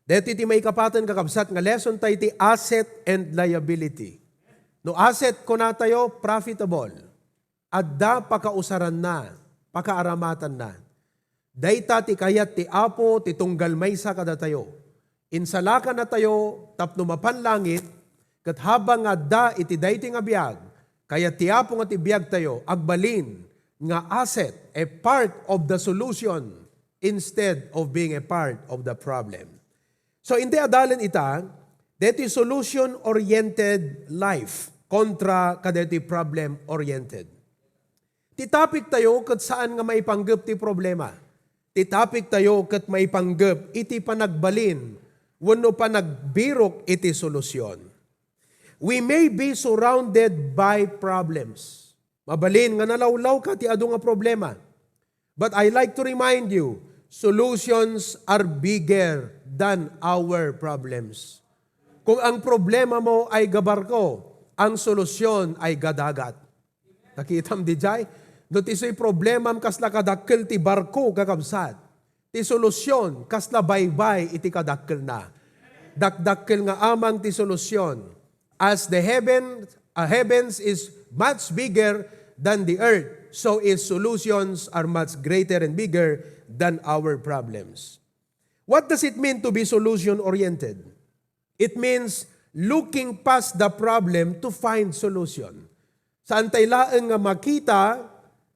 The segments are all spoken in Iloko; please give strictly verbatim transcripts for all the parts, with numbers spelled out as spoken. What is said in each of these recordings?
Daytoy ti maikapaten, kakabsat, nga lesson tayo ti asset and liability. No asset, kunatayo, profitable. Adda pakausaranna, pakaaramatanna. Dayta ti kayat ti Apo ti tunggal maysa kadatayo. Insalakanatayo tapno mapan langit, ket habang nga adda iti daytoy nga biag, kayat ti Apo nga ti biagtayo agbalin nga asset, a part of the solution instead of being a part of the problem. So, iti adalen ita, deti solution-oriented life kontra kadeti problem-oriented. Ti topic tayo ket saan nga maipanggep ti problema. Ti topic tayo ket maipanggep iti panagbalin wenno panagbirok iti solusyon. We may be surrounded by problems. Mabalin nga nalawlawka ti adu nga problema. But I like to remind you, solutions are bigger than our problems. Kung ang problema mo ay gabarko, ang solusyon ay gadagat. Nakitam di jay? No ti soy problemam kasla kadakkel ti barko, kakabsat. Ti solusyon, kasla baybay iti kadakkelna. Dakdakkel nga amang ti solusyon. As the heaven, uh, heavens is much bigger than the earth, so its solutions are much greater and bigger than our problems. What does it mean to be solution-oriented? It means looking past the problem to find solution. Saan tay laeng nga makita,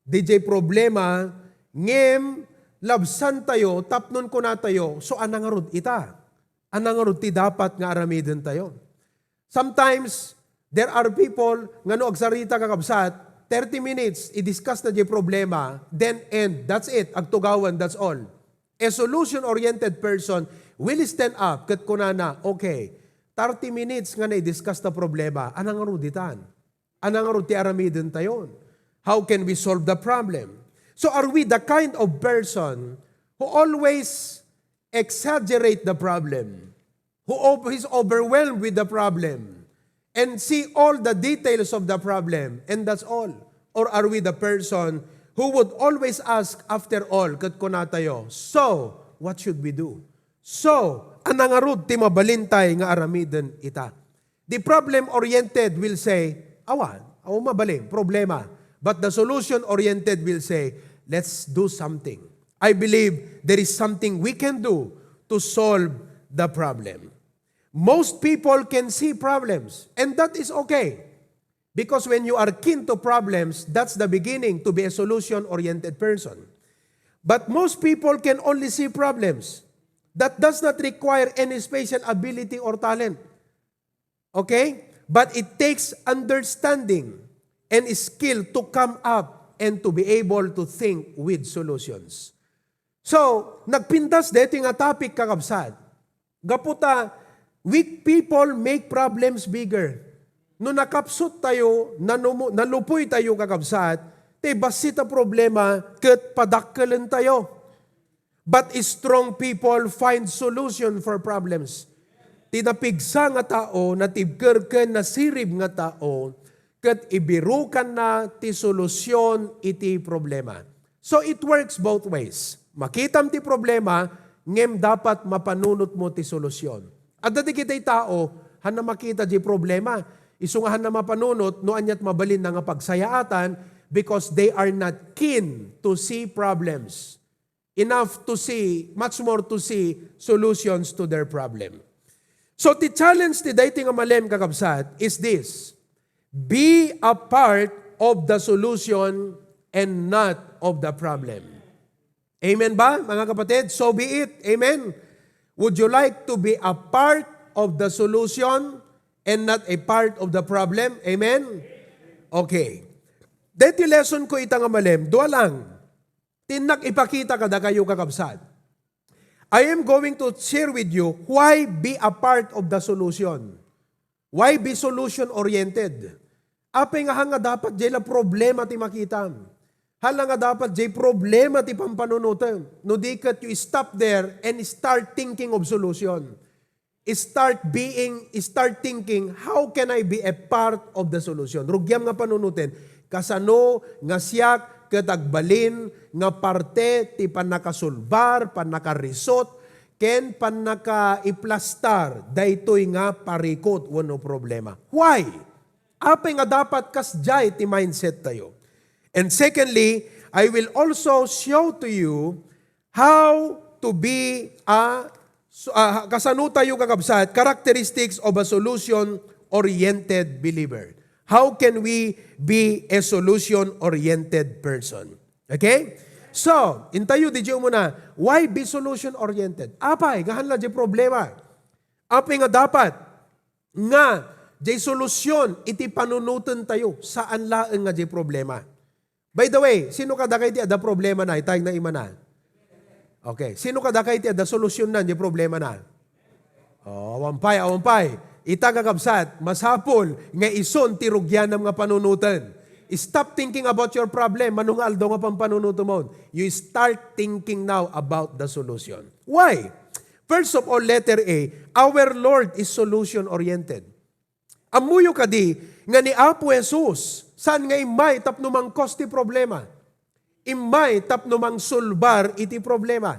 di jay problema, ngem labsan tayo, tapnon kuna tayo, so anangarud ita? Anangarud ti dapat nga aramiden tayo? Sometimes, there are people nga no agsarita, kakabsat, thirty minutes, i-discuss na jay problema, then end, that's it, agtugawan, that's all. A solution-oriented person will stand up ket kunana, "Okay, thirty minutes nga na-discuss ta problema, anangarud itan? Anangarud ti aramiden tayon? How can we solve the problem?" So are we the kind of person who always exaggerate the problem, who ov-, is overwhelmed with the problem, and see all the details of the problem, and that's all? Or are we the person who would always ask after all, ket kunatayo, "So, what should we do? So, anangarud ti mabalintay nga aramiden ita?" The problem-oriented will say, "Awan, awan mabalin, problema." But the solution-oriented will say, "Let's do something. I believe there is something we can do to solve the problem." Most people can see problems, and that is okay. Because when you are keen to problems, that's the beginning to be a solution-oriented person. But most people can only see problems. That does not require any special ability or talent. Okay? But it takes understanding and skill to come up and to be able to think with solutions. So, nagpintas deti nga topic, kakabsat. Gapu ta, weak people make problems bigger. No nakapsut tayo, nanumo-, nalupoy tayo, kakabsat, ti bassit a problema ket padakkelen tayo. But strong people find solution for problems. Ti napigsa nga tao, natibker ken nasirib nga tao, ket ibirukanna ti solusyon iti problema. So it works both ways. Makitam ti problema, ngem dapat mapanunotmo ti solusyon. Adda dagiti tao, hanna makita ti problema. Isu nga hanna mapanunot, no aniat mabalinna nga pagsayaatan, because they are not keen to see problems enough to see, much more to see solutions to their problem. So, ti challenge ti daytoy nga malem, kakabsat, is this: be a part of the solution and not of the problem. Amen ba, mga kapatid? So be it. Amen? Would you like to be a part of the solution and not a part of the problem? Amen? Okay. Daytoy lesson ko ita nga malem, dua lang. Ti innak ipakita kadakayo, kakabsat. I am going to share with you why be a part of the solution. Why be solution-oriented? Apay nga haan nga dapat jay la problema ti makitam? Haan la nga dapat jay problema ti pampanunotem? No di ket you stop there and start thinking of solution. Start being, start thinking, "How can I be a part of the solution?" Rugiam nga panunoten, kasano nga siak ket agbalin nga parte ti pannakasulbar, pannakarisot, ken pannakaiplastar daytoy nga parikut wenno problema. Why? Apay nga dapat kasdiay ti mindset tayo? And secondly, I will also show to you how to be a, so, ah, kasano tayo, kakabsat, characteristics of a solution-oriented believer. How can we be a solution-oriented person? Okay? So, intayo, di umuna, why be solution-oriented? Apay, nga haan la di problema. Apay nga dapat nga di solusyon iti panunoten tayo, saan laeng nga di problema. By the way, sino kadakay ti adda problema na? Itay na imana. Okay. Sino kadakay ti adda solusyon na di problema na? Oh, awan pay, awan pay. Ita, kakabsat, masapul nga isun ti rugianam nga panunoten. Stop thinking about your problem. Mano nga aldaw nga pampanunotem? You start thinking now about the solution. Why? First of all, letter A, our Lord is solution-oriented. Ammoyo kadi nga ni Apo Jesus, saan nga immay tapno mangkos ti problema? Immay tapno mangsulbar iti problema.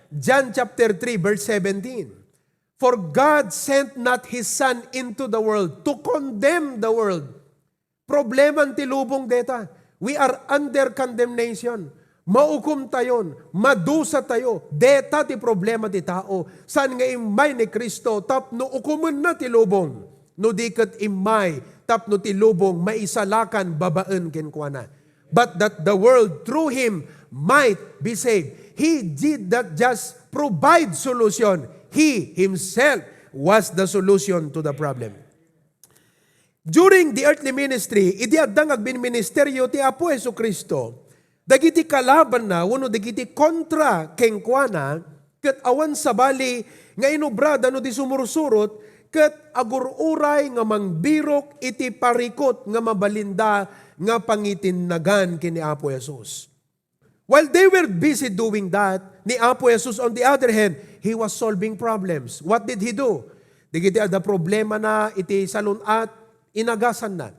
John chapter three, verse seventeen. "For God sent not His Son into the world to condemn the world." Probleman ti lubong deta. We are under condemnation. Maukom tayon, madusa tayo. Deta ti problema ti tao. Saan nga immay ni Cristo tapno ukomenna ti lubong? No di ket immay tapno ti lubong maisalakan babaen kenkuana. But that the world through Him might be saved. He did not just provide solution. He Himself was the solution to the problem. During the earthly ministry, idi adda nga agminministeryo ti Apo Jesu-Cristo, dagiti kalabanna wenno dagiti kontra kenkuana, ket awan sabali nga inubrada no di sumursurot, ket agur-uray nga mangbirok iti parikut nga mabalinda nga pangitinnagan ken ni Apo Jesus. While they were busy doing that, ni Apo Jesus, on the other hand, he was solving problems. What did he do? Dagiti adda problema na iti salun-at, inagasanna.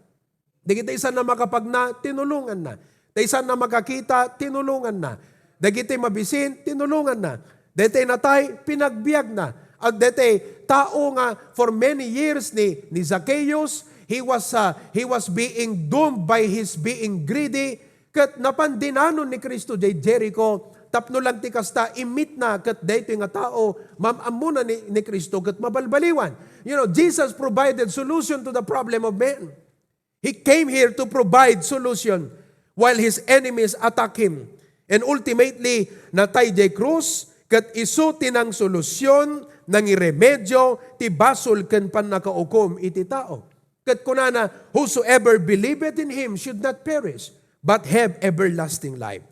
Dagiti isan na makapagna, tinulonganna. Dagiti isan na makakita, tinulonganna. Dagiti mabisin, tinulonganna. Dagiti natay, pinagbiagna. At dagiti tao nga for many years ni, ni Zacchaeus, he was, uh, he was being doomed by his being greedy. Ket napan dinanon ni Cristo diay Jericho, tapno lang ti kasta, immitna ket daytoy nga tao, maam-ammona ni, ni Cristo ket mabalbaliwan. You know, Jesus provided solution to the problem of man. He came here to provide solution while his enemies attack him. And ultimately, natay diay krus, ket isu ti nangsolusyon, nangiremedio ti basol ken pannakaukom iti tao. Ket kunana, "Whosoever believeth in him should not perish, but have everlasting life."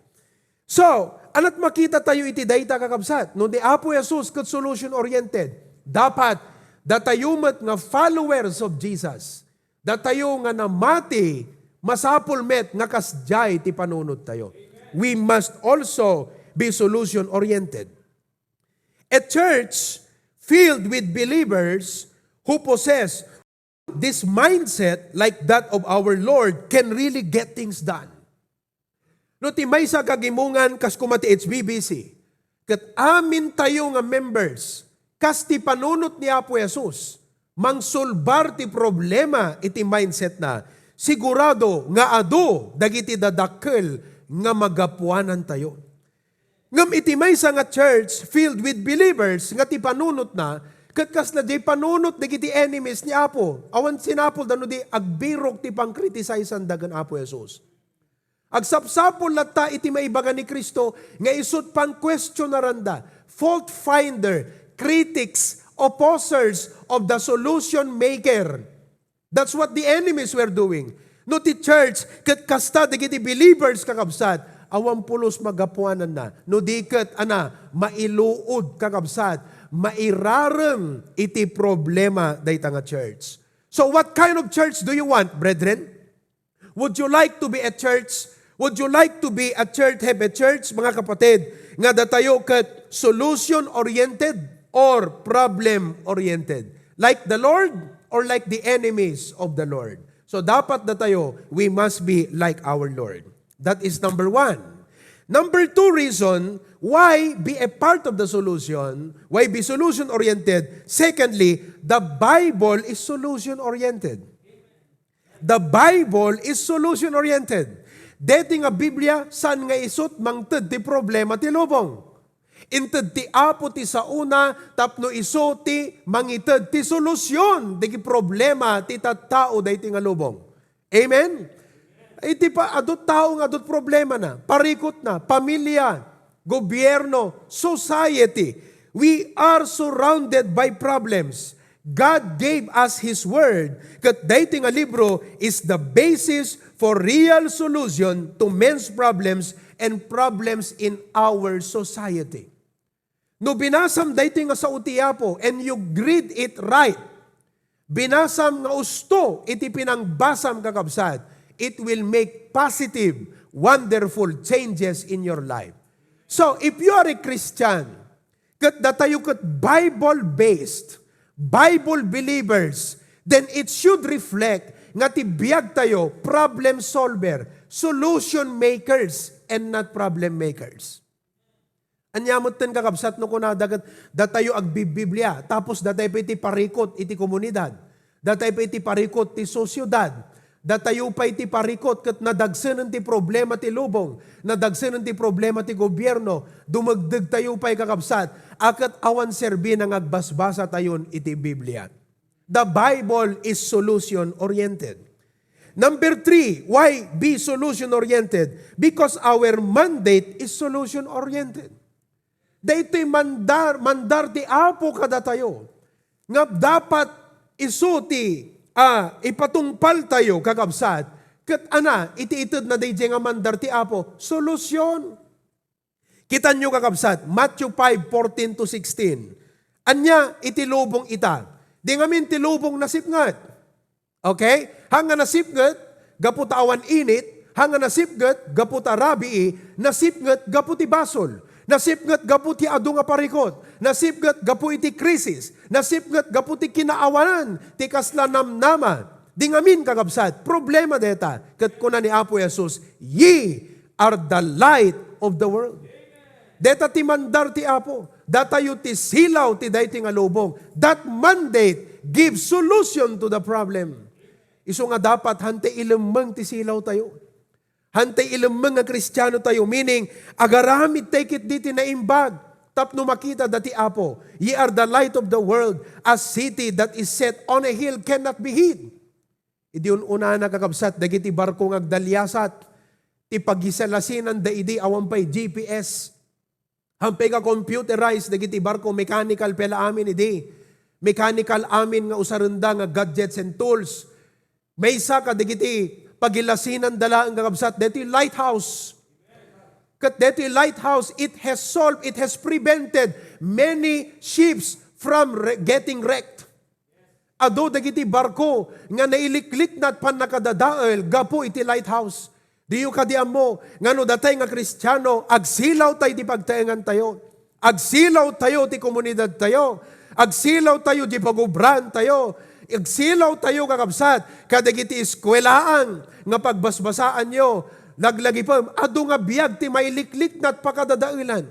So, ania't makita tayo iti dayta, kakabsat? No ni Apo Jesus ket solution-oriented, dapat datayo met nga followers of Jesus, datayo nga namati, masapul met nga kasdiay ti panunot tayo. We must also be solution-oriented. A church filled with believers who possess this mindset like that of our Lord can really get things done. No ti maysa kagimongan kas koma ti H B B C, ket amin tayo nga members, kas ti panunot ni Apo Jesus, mangsulbar ti problema iti mindset na, sigurado nga adu dagiti dadakkel nga magapuanan tayo. Ngem iti maysa nga church filled with believers nga ti panunotna, ket kasla diay panunot dagiti enemies ni Apo. Awan sinapulda no di agbirok ti pangkritisaysan da ken Apo Jesus. Agsapsapul latta iti maibaga ni Cristo nga isut pangkuestionaranda, fault finder, critics, opposers of the solution maker. That's what the enemies were doing. No ti church, ket kasta dagiti believers, kakabsat, awan pulos magapuananna. No di ket, ana, mailuod, kakabsat, mairarem iti problema dayta nga church. So what kind of church do you want, brethren? Would you like to be a church? Would you like to be a church, have a church, mga kapatid, nga datayo ket solution-oriented or problem-oriented? Like the Lord or like the enemies of the Lord? So dapat datayo, we must be like our Lord. That is number one. Number two reason Why be a part of the solution? Why be solution-oriented? Secondly, the Bible is solution-oriented. The Bible is solution-oriented. Deti nga Biblia, saan nga isut mangted ti problema ti lubong. Inted ti Apo ti saona tapno isu ti mangited ti solusion dagiti problema ti tattao daytoy nga lubong. Amen? Iti pa, adut tao nga adut problema na, parikot na, pamilya, gobierno, society. We are surrounded by problems. God gave us His Word, ket daytoy nga libro is the basis for real solution to men's problems and problems in our society. No binasam daytoy nga sao ti Apo and you read it right, binasam nga usto iti pinangbasam, kakabsat, it will make positive, wonderful changes in your life. So, if you are a Christian, ket datayo ket Bible-based, Bible believers, then it should reflect nga ti biag tayo problem solver, solution makers, and not problem makers. Ania metten, kakabsat, no kunada ket datayo agbibiblia, tapos datay pay ti parikot iti komunidad, datay pay ti parikot ti sosiedad, datayo pay ti parikot ket nadagsenen ti problema ti lubong, nadagsenen ti problema ti gobierno, dumegdeg tayo pay, kakabsat, a ket awan serbina nga agbasbasa tayon iti Biblia. The Bible is solution-oriented. Number three, why be solution-oriented? Because our mandate is solution-oriented. Daytoy mandar, mandar ti Apo kadatayo. Nga dapat isu ti, ah, ipatungpal tayo, kakabsat, ket ana, iti itedna daydiay nga mandar ti Apo, solution. Kitanyo, kakabsat, Matthew five fourteen to sixteen. Ania iti lubong ita? Di ngamin ti lubong nasipnget. Okay? Hanga nasipnget, gapu ta awan init, hanga nasipnget, gapu ta rabii, nasipnget, gapu ti basol, nasipnget, gapu ti adu nga parikot, nasipnget, gapu iti krisis, nasipnget, gapu ti kinaawanan ti kasla namnama. Di ngamin, kakabsat, problema deta. Ket kuna ni Apo Jesus, "Ye are the light of the world." Deta ti mandar ti Apo. Datayo ti silaw ti daytoy nga lubong. That mandate gives solution to the problem. Isu nga dapat hantay ilemmeng ti silaw tayo. Hantay ilemmeng nga Kristiano tayo, meaning, agaramid tay ketdi ti naimbag. Tapno makita da ti Apo, "Ye are the light of the world. A city that is set on a hill cannot be hid." Idi un-unana, kakabsat, dagiti barko nga agdaliasat, ti pagisalasinan da idi awan pay G P S. Hampay nga computerized dagiti barko, mechanical pay la amin idi. Mechanical amin nga usarenda nga gadgets and tools. Maysa kadagiti pagilasinanda laeng, kakabsat, daytoy lighthouse. Ket daytoy lighthouse, it has solved, it has prevented many ships from re-, getting wrecked. Adu dagiti barko nga nailiklikna pannakadadael gapu iti lighthouse. Diyo kadi ammo nga no datay nga Kristiano, agsilaw tayo ti pagtaengan tayo. Agsilaw tayo ti komunidad tayo. Agsilaw tayo ti pagubraan tayo. Agsilaw tayo, kakabsat, kadagiti eskuelaan nga pagbasbasaanyo. Laglagipem, adu nga biag ti mailiklikna pakadadaelan.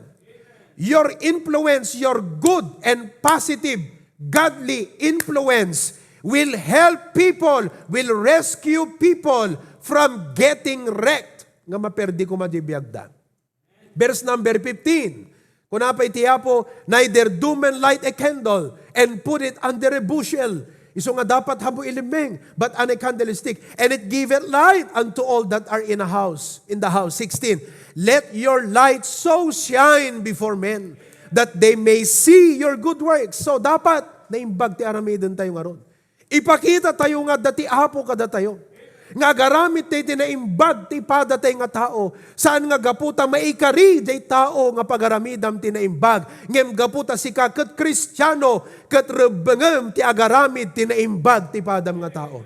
Your influence, your good and positive, godly influence will help people, will rescue people from getting wrecked. Nga maperdi koma di biagda. Verse number fifteen. Kuna pay ti Apo, "Neither do men light a candle and put it under a bushel." Isu nga dapat habu ilemmeng, but on a candlestick, "and it giveth light unto all that are in a house, in the house." Sixteen, "Let your light so shine before men, that they may see your good works." So, dapat naimbag ti aramiden tayo ngarud. Ipakita tayo nga adda ti Apo kadatayo. Nga agaramid tayo ti naimbag ti padatay nga tao. Saan nga gapu ta maikari jay tao nga pagaramidam ti naimbag. Ngem gapu ta sika ket Kristiano, ket rebbengem ti agaramid ti naimbag ti padam nga tao.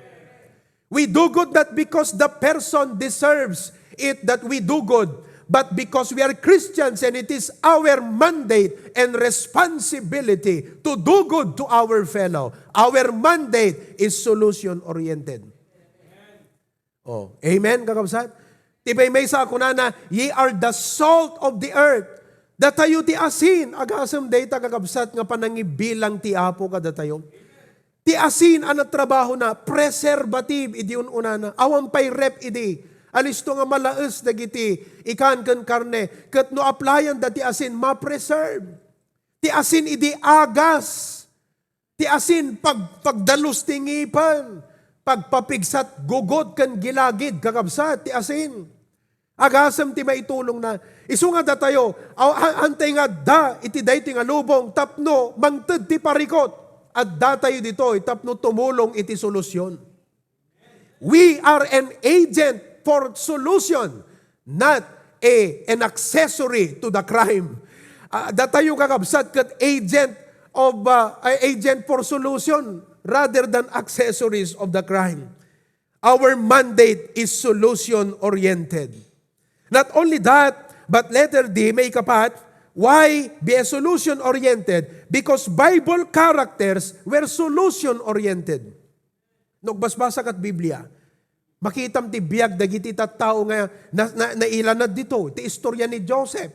We do good not because the person deserves it that we do good, but because we are Christians and it is our mandate and responsibility to do good to our fellow. Our mandate is solution-oriented. Oh, amen, kakabsat? Ti pay maysa a kunana, "Ye are the salt of the earth." Datayo ti asin, agasem dayta, kakabsat, nga panangibilang ti Apo kadatayo. Ti asin a natrabahona, preservative idi un-unana. Awan pay ref idi. Alisto nga malaes dagiti ikan ken karne. Ket no aplayanda ti asin, ma-preserve. Ti asin idi agas. Ti asin, pag-, pagdalus ti ngipen, pagpapigsat gugot ken gilagid, kakabsat, ti asin. Agasem ti maitulongna. Isu nga datayo, aw-, a-, antay nga adda iti daytoy nga lubong tapno mangted ti parikut. Addatayo ditoy tapno tumulong iti solusyon. We are an agent for solution, not a, an accessory to the crime. Ah, datayo, kakabsat, ket agent of, ah, agent for solution rather than accessories of the crime. Our mandate is solution-oriented. Not only that, but letter D, maikapat, why be a solution-oriented? Because Bible characters were solution-oriented. No agbasbasa kat Biblia, makitam ti biag dagiti tattao nga na, na, nailanad dito. Ti istorya ni Joseph,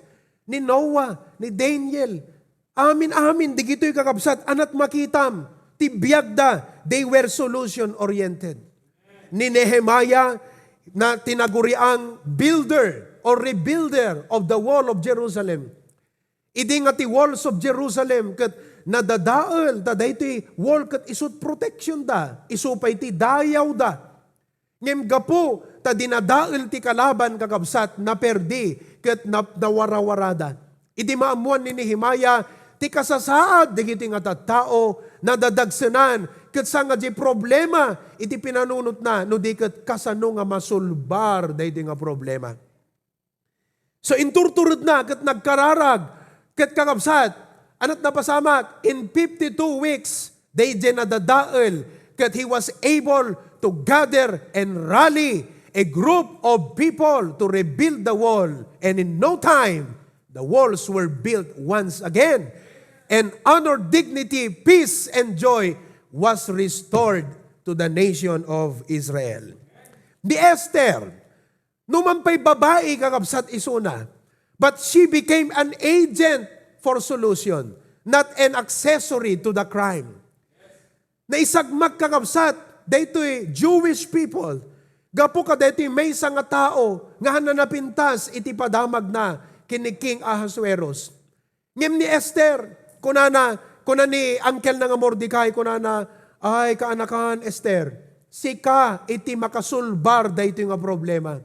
ni Noah, ni Daniel. Amin-amin, digitoy, kakabsat, anat makitam. Ti biagda, they were solution-oriented. Ni Nehemiah, na tinaguriang builder or rebuilder of the wall of Jerusalem. Idi nga ti walls of Jerusalem ket nadadael, ta daytoy wall ket isut protection da, isu pay ti dayawda. Ngem gapu ta dinadael ti kalaban, kakabsat, naperdi ket na-, nawarawarada. Idi maammuan ni Nehemiah ti kasasaad dagiti nga tattao, nadadagsenan ket saan nga di problema iti pinanunotna, no di ket kasano nga masulbar daytoy nga problema. So, inturturedna ket nagkararag, ket, kakabsat, anat napasamak, in fifty-two weeks, daydiay nadadael, ket he was able to gather and rally a group of people to rebuild the wall. And in no time, the walls were built once again. And honor, dignity, peace, and joy was restored to the nation of Israel. Ni Esther, numan pay babai, kakabsat, isuna, but she became an agent for solution, not an accessory to the crime. Naisagmak, kakabsat, daytoy Jewish people, gapu kadaytoy maysa nga tao nga hanna napintas iti padamagna ken ni King Ahasuerus. Ngem ni Esther, kunana, kuna ni angkelna nga Mordecai, kunana, "Ay, kaanakan, Esther, sika iti makasulbar daytoy nga problema."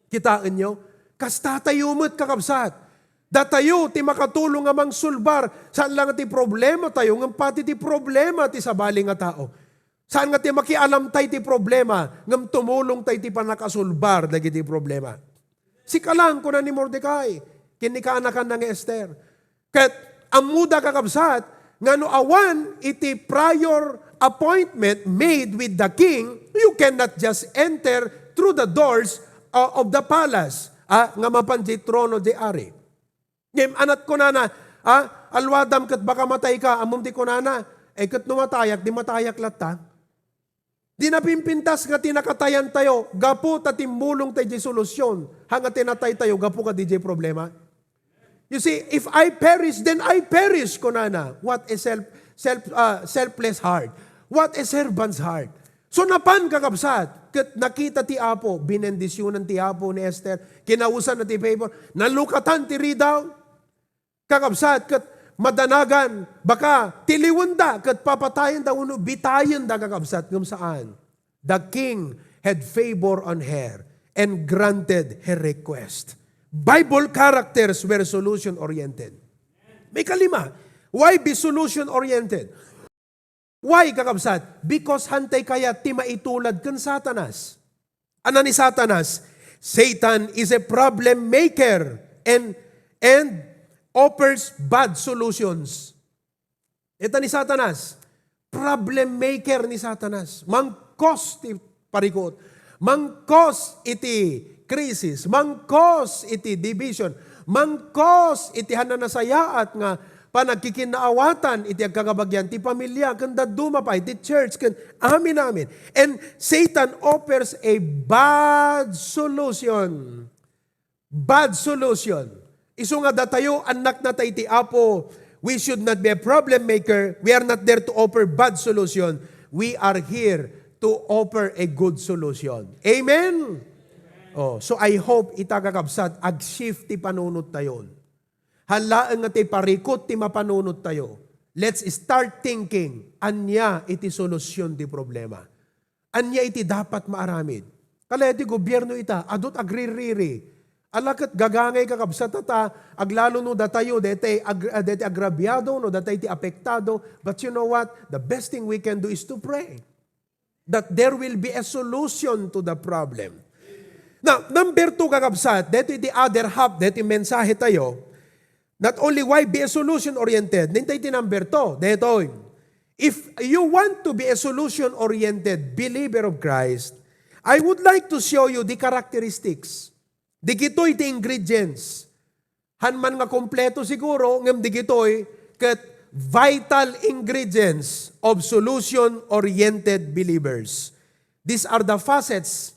Kitaenyo? Kastatayo met, kakabsat. Datayo ti makatulong nga mangsulbar, saan lang ti problematayo, ngem pati ti problema ti sabali nga tao. Saan nga ti makialamtay ti problema, ngem tumulongtay ti pannakasulbar dagiti problema. "Sika lang," kuna ni Mordecai ken ni kaanakanna nga Esther. Ket ammoda, kakabsat, nga no awan iti prior appointment made with the king, you cannot just enter through the doors, uh, of the palace, ah, nga mapan di trono di ari. Ngem anat kunana, ah, "Alwadam ket baka matayka," ammom ti kunana, eh, ket no matayak, di matayak latta. Di napimpintas nga ti nakatayantayo gapu ta timmulongtay di solusyon, ha nga ti nataytayo gapu kadi di problema. You see, "If I perish, then I perish," kunana. What a self, self, ah, selfless heart. What a servant's heart. So, napan, kakabsat, ket nakita ti Apo, binendisionan ti Apo ni Esther, kinawasanna ti favor, nalukatan ti ridaw. Kakabsat, ket madanagan, baka tiliwenda ket papatayenda wenno bitayenda, kakabsat, ngem saan. The king had favor on her and granted her request. Bible characters were solution-oriented. Maikalima, why be solution-oriented? Why, kakabsat? Because hantay kayat ti maitulad ken Satanas. Ania ni Satanas? Satan is a problem maker and, and offers bad solutions. Ita ni Satanas, problem maker ni Satanas. Mangkos ti parikut. Mangkos iti krisis. Mangkos iti division. Mangkos iti hanna nasayaat nga panagkikinnaawatan iti agkakabagian ti pamilia ken dadduma pay ti church ken amin-amin. And Satan offers a bad solution. Bad solution. Isu nga datayo, annakna tay ti Apo, we should not be a problem maker. We are not there to offer bad solution. We are here to offer a good solution. Amen? Oh, so I hope ita, kakabsat, ag-shift ti panunot tayo. Haan laeng nga ti parikut ti mapanunot tayo. Let's start thinking, ania iti solusyon ti problema? Ania iti dapat maaramid? Kala ti gobierno ita, adut agririri. Ala ket gagangay, kakabsat, ta aglalo no datayo, deti ag-, ah, deti agrabiado, no datay ti apektado. But you know what? The best thing we can do is to pray that there will be a solution to the problem. Now, number two, kakabsat, deti iti other half, deti mensahe tayo, not only why be a solution-oriented, nintay ti number two, detoy. If you want to be a solution-oriented believer of Christ, I would like to show you the characteristics. Digitoy ti ingredients. Haan man nga kompleto siguro, ngem digitoy ket vital ingredients of solution-oriented believers. These are the facets.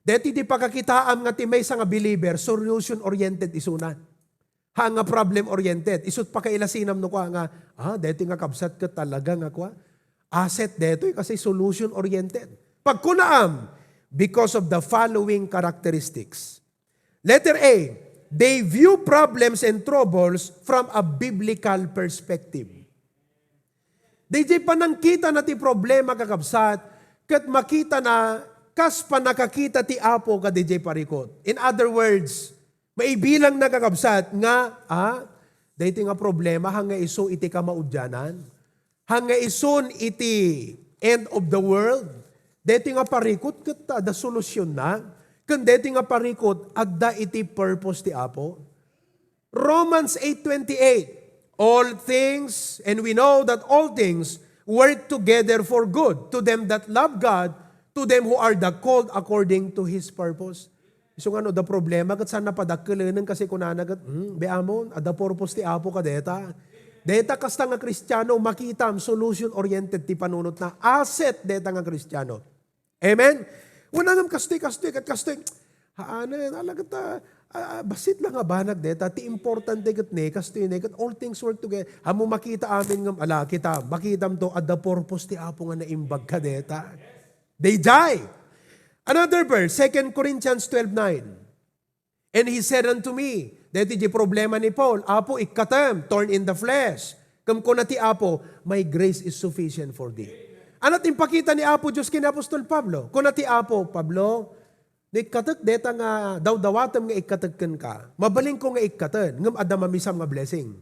Deti ti pakakitaam nga ti maysa nga believer, solution-oriented isuna. Haan nga problem-oriented. Isut pakailasinam no kua nga, ah, deti nga kabsat ket talaga nga kua. Asset detoy kasi solution-oriented. Pagkunaam, because of the following characteristics. Letter A, they view problems and troubles from a biblical perspective. Dayjay panangkitana ti problema, kakabsat, ket makitana kas pannakakita ti Apo kadayjay parikut. In other words, maibilangna, kakabsat, nga, ah, daytoy nga problema, haan nga isu iti kamaudianan. Haan nga isun iti end of the world. Daytoy nga parikut ket adda solusyonna. Ken daytoy nga parikut adda iti purpose ti Apo. Romans eight twenty-eight, "All things, and we know that all things work together for good to them that love God, to them who are the called according to His purpose." Isu nga no, adda problema, ket saan napadakkelenen kasi kunana ket, "Hmm, be amon, adda purpose ti Apo kadeta." Deta kasta nga Kristiano, makitam, solution-oriented ti panunotna. Asset deta nga Kristiano. Amen? Una ngem kastoy, kastoy, ket kastoy. Haan, ala ket, ah, ah, bassit la nga banag deta. Ti importante ket ne, kastoy ne, ket all things work together. Ammo makita amin ngem, ala, kita, makitam to, adda purpose ti Apo nga naimbag kadeta. Dayjay. Another verse, Second Corinthians twelve nine. "And he said unto me," daytoy ti problema ni Paul, "Apo, ikkatem, thorn in the flesh." Ken kuna ti Apo, "My grace is sufficient for thee." Ania ti impakita ni Apo Dios ken ni Apostol Pablo? Kuna ti Apo, "Pablo, no ikkatek deta nga dawdawatem nga ikkatek kenka, mabalinko nga ikkaten, ngem adda mamisam nga blessing."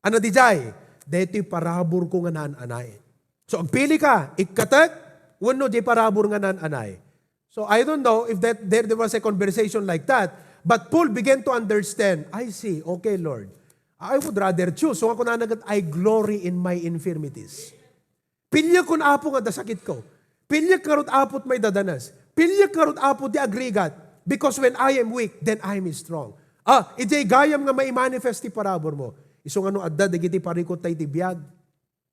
Ania dayjay? Daytoy paraburko nga naan-anay. So, agpili ka, ikkatek, wenno diay parabur nga naan-anay. So, I don't know if that there, there was a conversation like that, but Paul began to understand, "I see, okay, Lord. I would rather choose." So, nga kunana ket, "I glory in my infirmities." Piliekon, Apo, nga adda sakitko. Piliek ngarud, Apo, ti maidadanas. Piliek ngarud, Apo, ti agrigat. Because when I am weak, then I am strong. Ah, idiay gayam nga maimanifest ti paraburmo. Isu nga no adda dagiti parikut tay ti biag.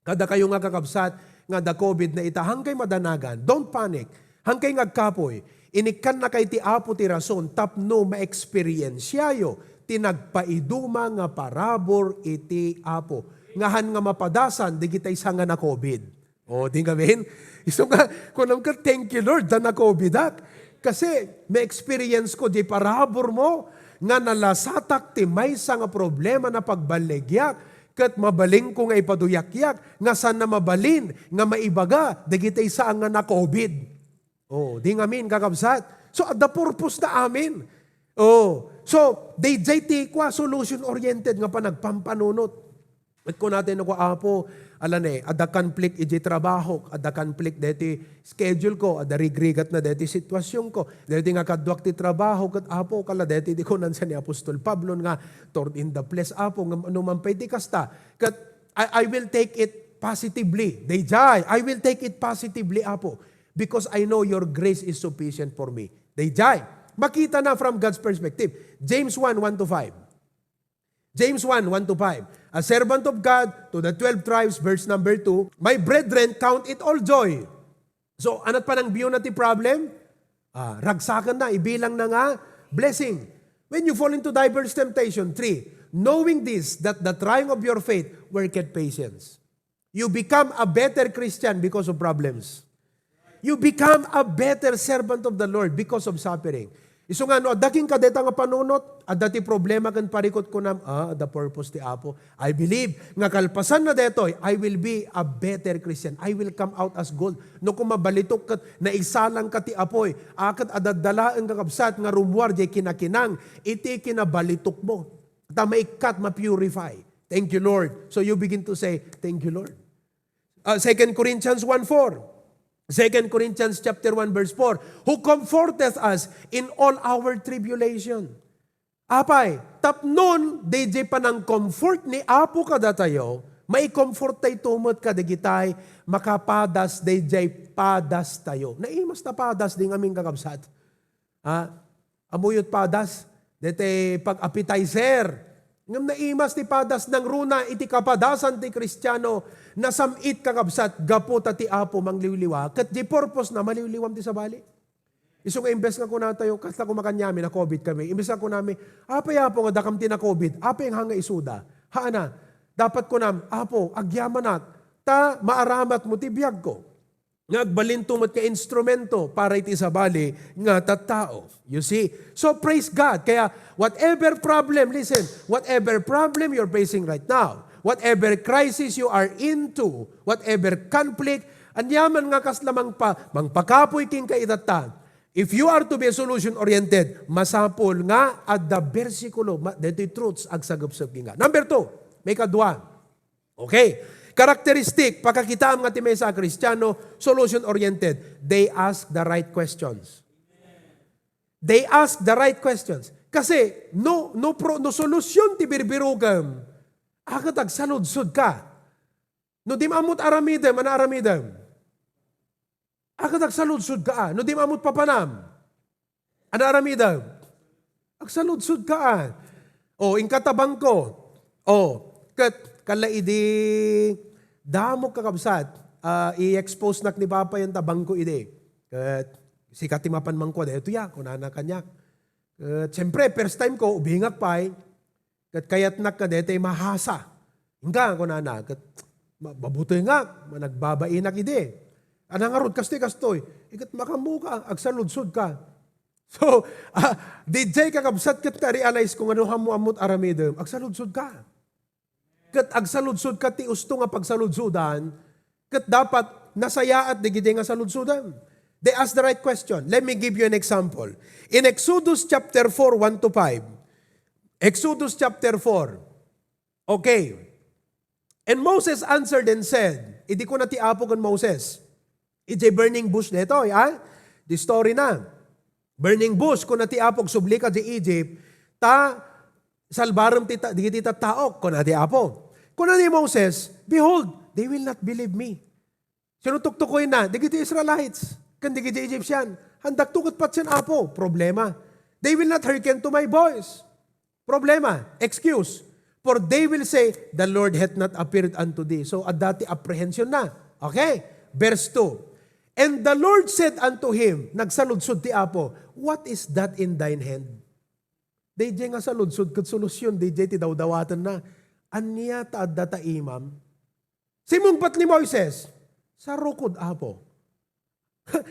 Kadakayo nga kakabsat, nga adda covid na ita, hankay madanagan. Don't panic. Hankay nga agkapuy. Inikkannakay ti Apo ti rason tapno maeksperiensiayo ti nagpaiduma nga parabur iti Apo. Nga haan nga mapadasan dagiti maysa nga na-covid. O, di ngamin? Isu nga, kunam ket, "Thank you, Lord, ta na-covidak." Kasi, ma-experience ko, di paraburmo, nga nalasatak ti maysa nga problema na pagballigyak, ket mabalinko nga ipaduyakyak, nga saan na mabalin nga maibaga dagiti maysa nga na-covid. Oh, di ngamin, kakabsat. So, adda purpose na amin. Oh, so, dayjay ti kua, solution-oriented nga panagpampanunot. Ket kunatayo no kua, "Apo, ala ne, adda conflict iti trabahok, adda conflict deti schedule ko, adda rigrigat na deti situasyonko, deti nga kaduak ti trabaho, ket Apo, kala deti di kunan sa ni Apostol Pablo nga, 'Thorn in the flesh, Apo, ngem no man pay ti kasta, ket I, I will take it positively.'" Dayjay, "I will take it positively, Apo, because I know your grace is sufficient for me." Dayjay, makita na from God's perspective. James one, one to five. James one, one to five. "A servant of God to the twelve tribes," verse number two, "My brethren, count it all joy." So, anat panang-view na ti problem? Ah, ragsaken na, ibilang na nga blessing. When you fall into diverse temptation, three, knowing this, that the trying of your faith worketh patience. You become a better Christian because of problems. You become a better servant of the Lord because of suffering. Isu nga, no, adda kenka dayta nga panunot, adda ti problema ken parikut, kunam, ah, adda purpose ti Apo. I believe nga kalpasan na daytoy, I will be a better Christian. I will come out as gold. No, koma balitok ket naisalang ka ti Apoy, a ket adda laeng kakabsat nga rummuar diay kinakinang iti kinabalitokmo. Ta maikkat, ma-purify. Thank you, Lord. So you begin to say, "Thank you, Lord." Uh, Second Corinthians one four. Second Corinthians chapter one verse four, "Who comforteth us in all our tribulation." Apay, tapnon dayjay panang-comfort ni Apo kadatayo, maicomforttayto met kadagitay makapadas dayjay padastayo. Naimas ta padas di ngamin, kakabsat. Ha? Ammok ti padas, daytay pag-appetizer. Ngem naimas ti padas nangruna iti kapadasan ti Kristiano, nasam-it, kakabsat, gapu ta ti Apo mangliwliwa, ket di purpose na, maliwliwam ti sabali. Isu nga imbes nga kunatayo, kasta koma kaniami, na-covid kami. Imbes nga kunami, "Apay, Apo, nga dakam ti na-covid? Apay nga nga isuda?" Haana, dapat kunam, "Apo, agyamanak, ta maaramatmo ti biagko." Nga agbalinto met nga instrumento para iti sabali nga tattao. You see? So, praise God. Kaya, whatever problem, listen, whatever problem you're facing right now, whatever crisis you are into, whatever conflict, aniaman nga kasla mangpa-, mangpakapuy kenka itatta, if you are to be a solution-oriented, masapul nga adda bersikulo, ma-, daytoy truths agsagepsep kenka. Number two, maikadua, okay. Characteristic, pakakitaam nga ti maysa a Kristiano, solution-oriented. They ask the right questions. They ask the right questions. Kasi, no, no, pro, no solusyon ti birbirukem, a ket agsaludsod ka. No di mo ammot aramidem, ano aramidem? A ket agsaludsod ka, a. No di mo ammot papanam, ano aramidem? Agsaludsod ka, a. O, inka ta bangko. O, ket kalla idi damok, kakabsat, a, i-expose nak ni Papa yan ta bangko idi. Ket sika ti mapan mangkua daytoy, a, kunana kaniak. Ket siyempre, first time ko, ubingak pay. Ket kayatnak nga daytoy mahasa. Inka, kunana, ket ma-, mabutengak, managbabainak idi. Ana ngarud, kastoy, kastoy. Iket makammuka, agsaludsod ka. So, ah, diay kakabsat ket na-realize ko nga no ammo-ammot aramidem, agsaludsod ka. Ket agsaludsod ka ti usto nga pagsaludsodan, ket dapat nasayaat dagiti nga saludsodem. They ask the right question. Let me give you an example. In Exodus chapter four, one to five, Exodus chapter four. Okay. And Moses answered and said, idi kuna ti Apo ken Moses, idiay burning bush daytoy, a? Di story na. Burning bush, kuna ti Apo, "Agsubli ka idiay Egypt, ta salbarem ti ta-, dagiti tattaok," kuna ti Apo. Kuna ni Moses, "Behold, they will not believe me." Sino tuktukoyna? Dagiti Israelites, ken dagiti Egyptian. Andakto ket patien, Apo. Problema. "They will not hearken to my voice." Problema. Excuse. "For they will say, 'The Lord hath not appeared unto thee.'" So, adda ti apprehension na. Okay? Verse two. "And the Lord said unto him," nagsaludsod ti Apo, "What is that in thine hand?" Daydiay nga saludsod ket solusyon, daydiay ti dawdawatenna. "Ania ta adda ta imam?" Simmungbat ni Moises, "Sarukod, Apo."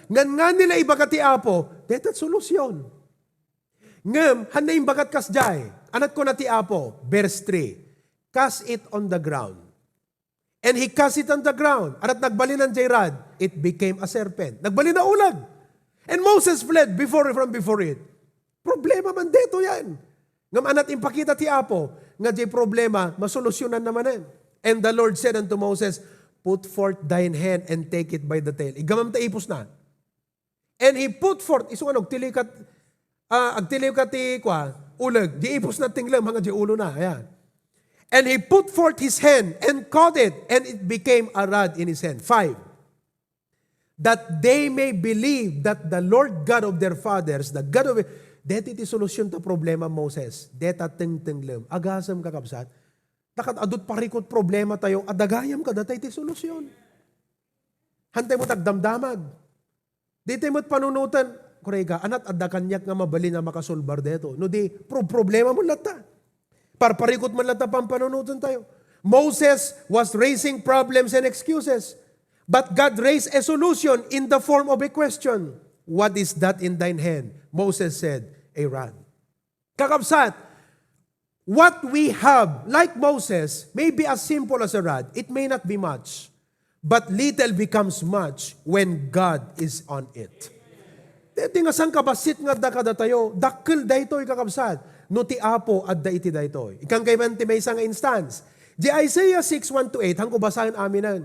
Ngan-ngani la ibaga ti Apo, dayta ti solusyon. Ngem, hanna imbagat kasdiay, ania't kuna ti Apo, verse three, "Cast it on the ground." And he cast it on the ground. Ania't nagbalinan diay rod? It became a serpent. Nagbalin a uleg. And Moses fled before, from before it. Problema man daytoy yan. Ngem ania't impakita ti Apo nga diay problema, masolusyonan na manen. And the Lord said unto Moses, "Put forth thine hand and take it by the tail." Iggamam ta ipusna. And he put forth, isu nga no, agtiliw ka, ah, agtiliw ka ti, kua, uleg. Diay ipusna tinglem, nga diay ulona. Ayan. "And he put forth his hand and caught it, and it became a rod in his hand." Five. "That they may believe that the Lord God of their fathers, the God of," dayta ti solusyon ta problema, Moses. Dayta tengtenglem. Agasem, kakabsat. Dakat adut parikut problema tayo, adda gayam kadata ti solusyon. Hantay met agdamdamag. Dayta met panunoten, Kurega, anat adda kaniak nga mabalin a makasolbar daytoy. No di, pro-, problema mo latta. Parparikut man latta pampanunotentayo. Moses was raising problems and excuses. But God raised a solution in the form of a question. "What is that in thine hand?" Moses said, "A rod." Kakabsat, what we have, like Moses, may be as simple as a rod. It may not be much. But little becomes much when God is on it. Daytoy nga sangkabassit nga adda kadatayo, dakkel daytoy, kakabsat, no ti Apo adda iti daytoy. Ikkan kayman ti maysa nga instance. Di Isaiah six, one to eight, hangko basaen aminen.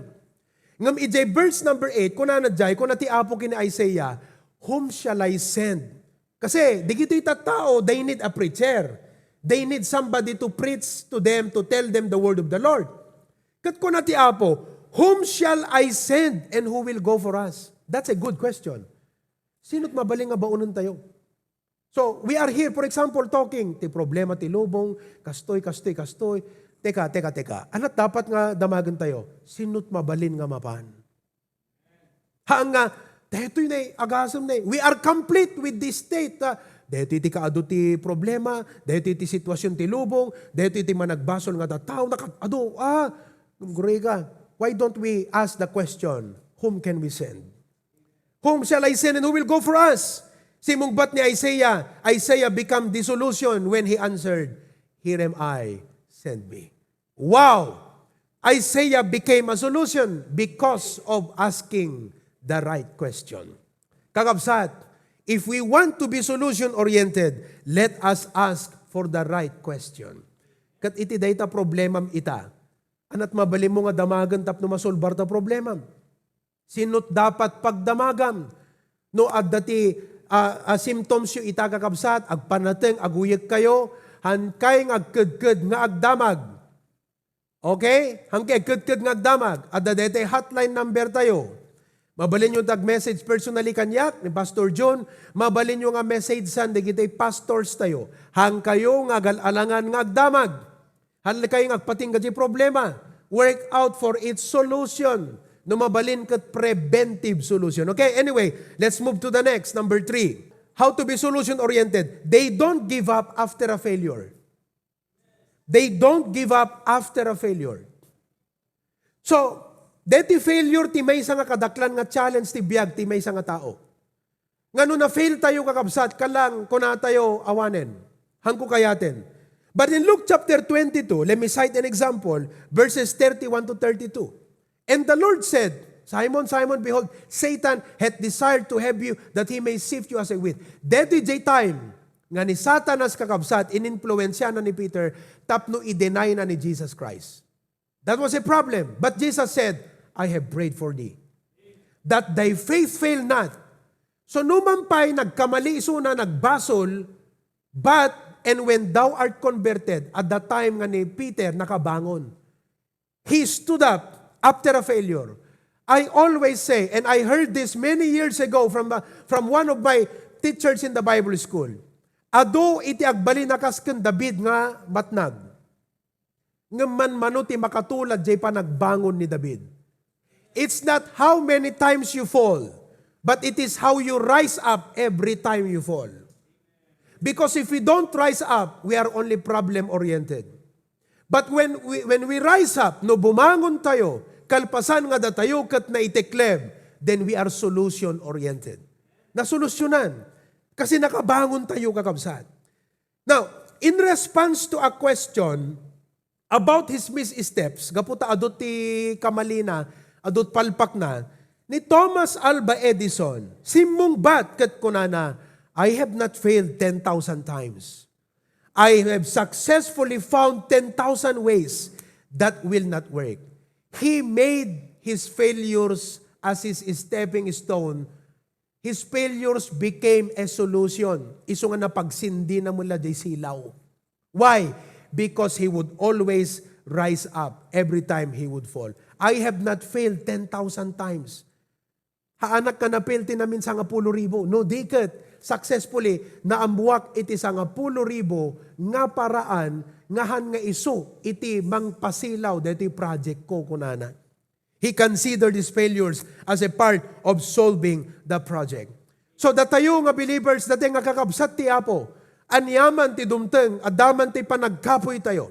Ngem idiay verse number eight, kunana diay, kuna ti Apo ken ni Isaiah, "Whom shall I send?" Kasi, digitoy tattao, they need a preacher. They need somebody to preach to them, to tell them the word of the Lord. Ket kuna ti Apo, "Whom shall I send and who will go for us?" That's a good question. Sino't mabalin nga baonentayo? So, we are here, for example, talking ti problema ti lubong, kastoy, kastoy, kastoy. Teka, teka, teka. Anat dapat nga damagentayo? Sino't mabalin nga mapan? Haan nga, daytoy na, agasem na. We are complete with this state. Ah, daytoy ti kaadu ti problema, daytoy ti sitwasyon ti lubong, daytoy ti managbasol nga tattao, nakaadu, ah, gurega. Why don't we ask the question, "Whom can we send? Whom shall I send and who will go for us?" Simungbat ni Isaiah, Isaiah become the solution when he answered, "Here am I, send me." Wow! Isaiah became a solution because of asking the right question. Kakabsat, if we want to be solution-oriented, let us ask for the right question. Ket iti dayta problemam ita, anat mabalin mo nga damagen tapno masolbar ta problemam? Sino't dapat pagdamagam? No adda ti, ah, ah, symptoms yo ita, kakabsat, agpanateng, aguyekkayo, hankay nga agkedked nga agdamag. Okay? Hankay agkedked nga agdamag. Adda daytoy hotline number tayo. Mabalin yo tag-message personally kaniak ni Pastor John. Mabalin yo nga message san dagiti pastors tayo. Hankayo nga agal-alangan nga agdamag. Hankay nga agpatingga ti problema. Work out for its solution. No mabalin ket preventive solution. Okay, anyway, let's move to the next. Number three, how to be solution-oriented. They don't give up after a failure. They don't give up after a failure. So, deti failure ti maysa nga kadaklan nga challenge ti biag ti maysa nga tao. Nga no na-fail tayo, kakabsat, kalang kuna tayo awanen. Hangko kayaten. But in Luke chapter twenty-two, let me cite an example, verses thirty-one to thirty-two. And the Lord said, "Simon, Simon, behold, Satan hath desired to have you, that he may sift you as a wheat." Deti jay time nga ni Satanas, kakabsat, ininfluensya na ni Peter tapno i-deny na ni Jesus Christ. That was a problem. But Jesus said, "I have prayed for thee, that thy faith fail not." So, numan pay nagkamali isuna, nagbasol, but, and when thou art converted, at that time nga ni Peter nakabangon. He stood up after a failure. I always say, and I heard this many years ago from, uh, from one of my teachers in the Bible school, "Adu iti agbalin a kas ken David nga matnag. Ngem manmano ti makatulad jay panagbangon ni David." It's not how many times you fall, but it is how you rise up every time you fall. Because if we don't rise up, we are only problem-oriented. But when we, when we rise up, no bumangon tayo, kalpasan nga datayo ket naiteklem, then we are solution-oriented. Nasolusyonan. Kasi nakabangon tayo, kakabsat. Now, in response to a question about his missteps, gapu ta adu ti kamalina, adu ti palpakna, ni Thomas Alva Edison, simmungbat ket kunana, "I have not failed ten thousand times. I have successfully found ten thousand ways that will not work." He made his failures as his stepping stone. His failures became a solution. Isu nga napagsindi na met la di silaw. Why? Because he would always rise up every time he would fall. "I have not failed ten thousand times." Haanak nga na-fail ti namin sangapulo ribu. No, di ket. Successfully, naammoak iti sangapulo ribu nga paraan nga haan nga isu iti mangpasilaw daytoy project ko, kunana. He considered his failures as a part of solving the project. So, datayo nga believers, datayo nga kakabsat ti Apo, aniaman ti dumteng, adda man ti panagkapoytayo,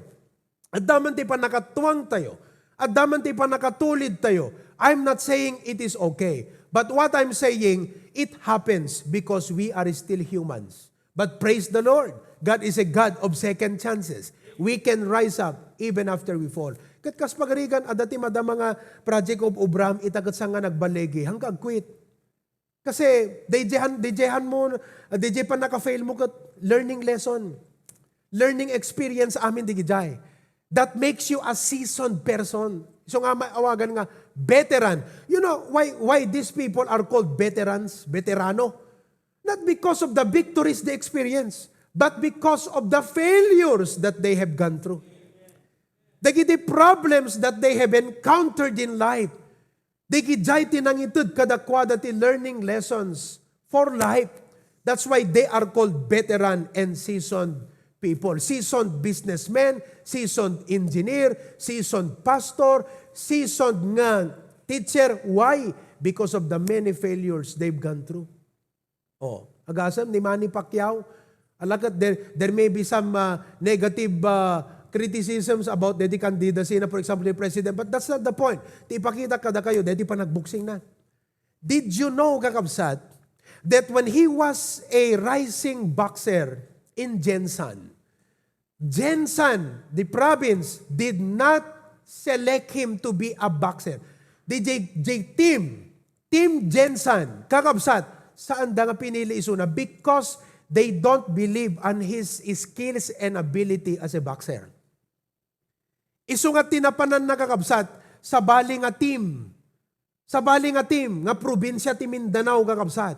adda man ti pannakatuangtayo, adda man ti pannakatulidtayo, I'm not saying it is okay. But what I'm saying, it happens because we are still humans. But praise the Lord, God is a God of second chances. We can rise up even after we fall. Ket kas pagarigan, adda ti madama nga project of obram, ita ket saan nga nagbaligi, hangka agquit. Kasi, diay han, diay han mo, diay pannaka-fail mo ket learning lesson. Learning experience amin diay. That makes you a seasoned person. So nga maawagan nga veteran. You know why, why these people are called veterans, veterano? Not because of the victories they experience, but because of the failures that they have gone through. Dagiti problems that they have encountered in life, diay ti nangited kadakuada ti learning lessons for life. That's why they are called veteran and seasoned people. Seasoned businessmen, seasoned engineer, seasoned pastor, seasoned nga teacher. Why? Because of the many failures they've gone through. Oh, agasem ni Manny Pacquiao. Ala ket there, there may be some, uh, negative, uh, criticisms about daydi candidacy na, for example, ni President, but that's not the point. Ti ipakita kadakayo, daydi panagboxing na. Did you know, kakabsat, that when he was a rising boxer in Gensan, Gensan, the province, did not select him to be a boxer. Diay, diay team, Team Gensan, kakabsat, saanda nga pinili isuna because they don't believe on his skills and ability as a boxer. Isu nga tinapananna, kakabsat, sabali nga team. Sabali nga team nga probinsia ti Mindanao, kakabsat.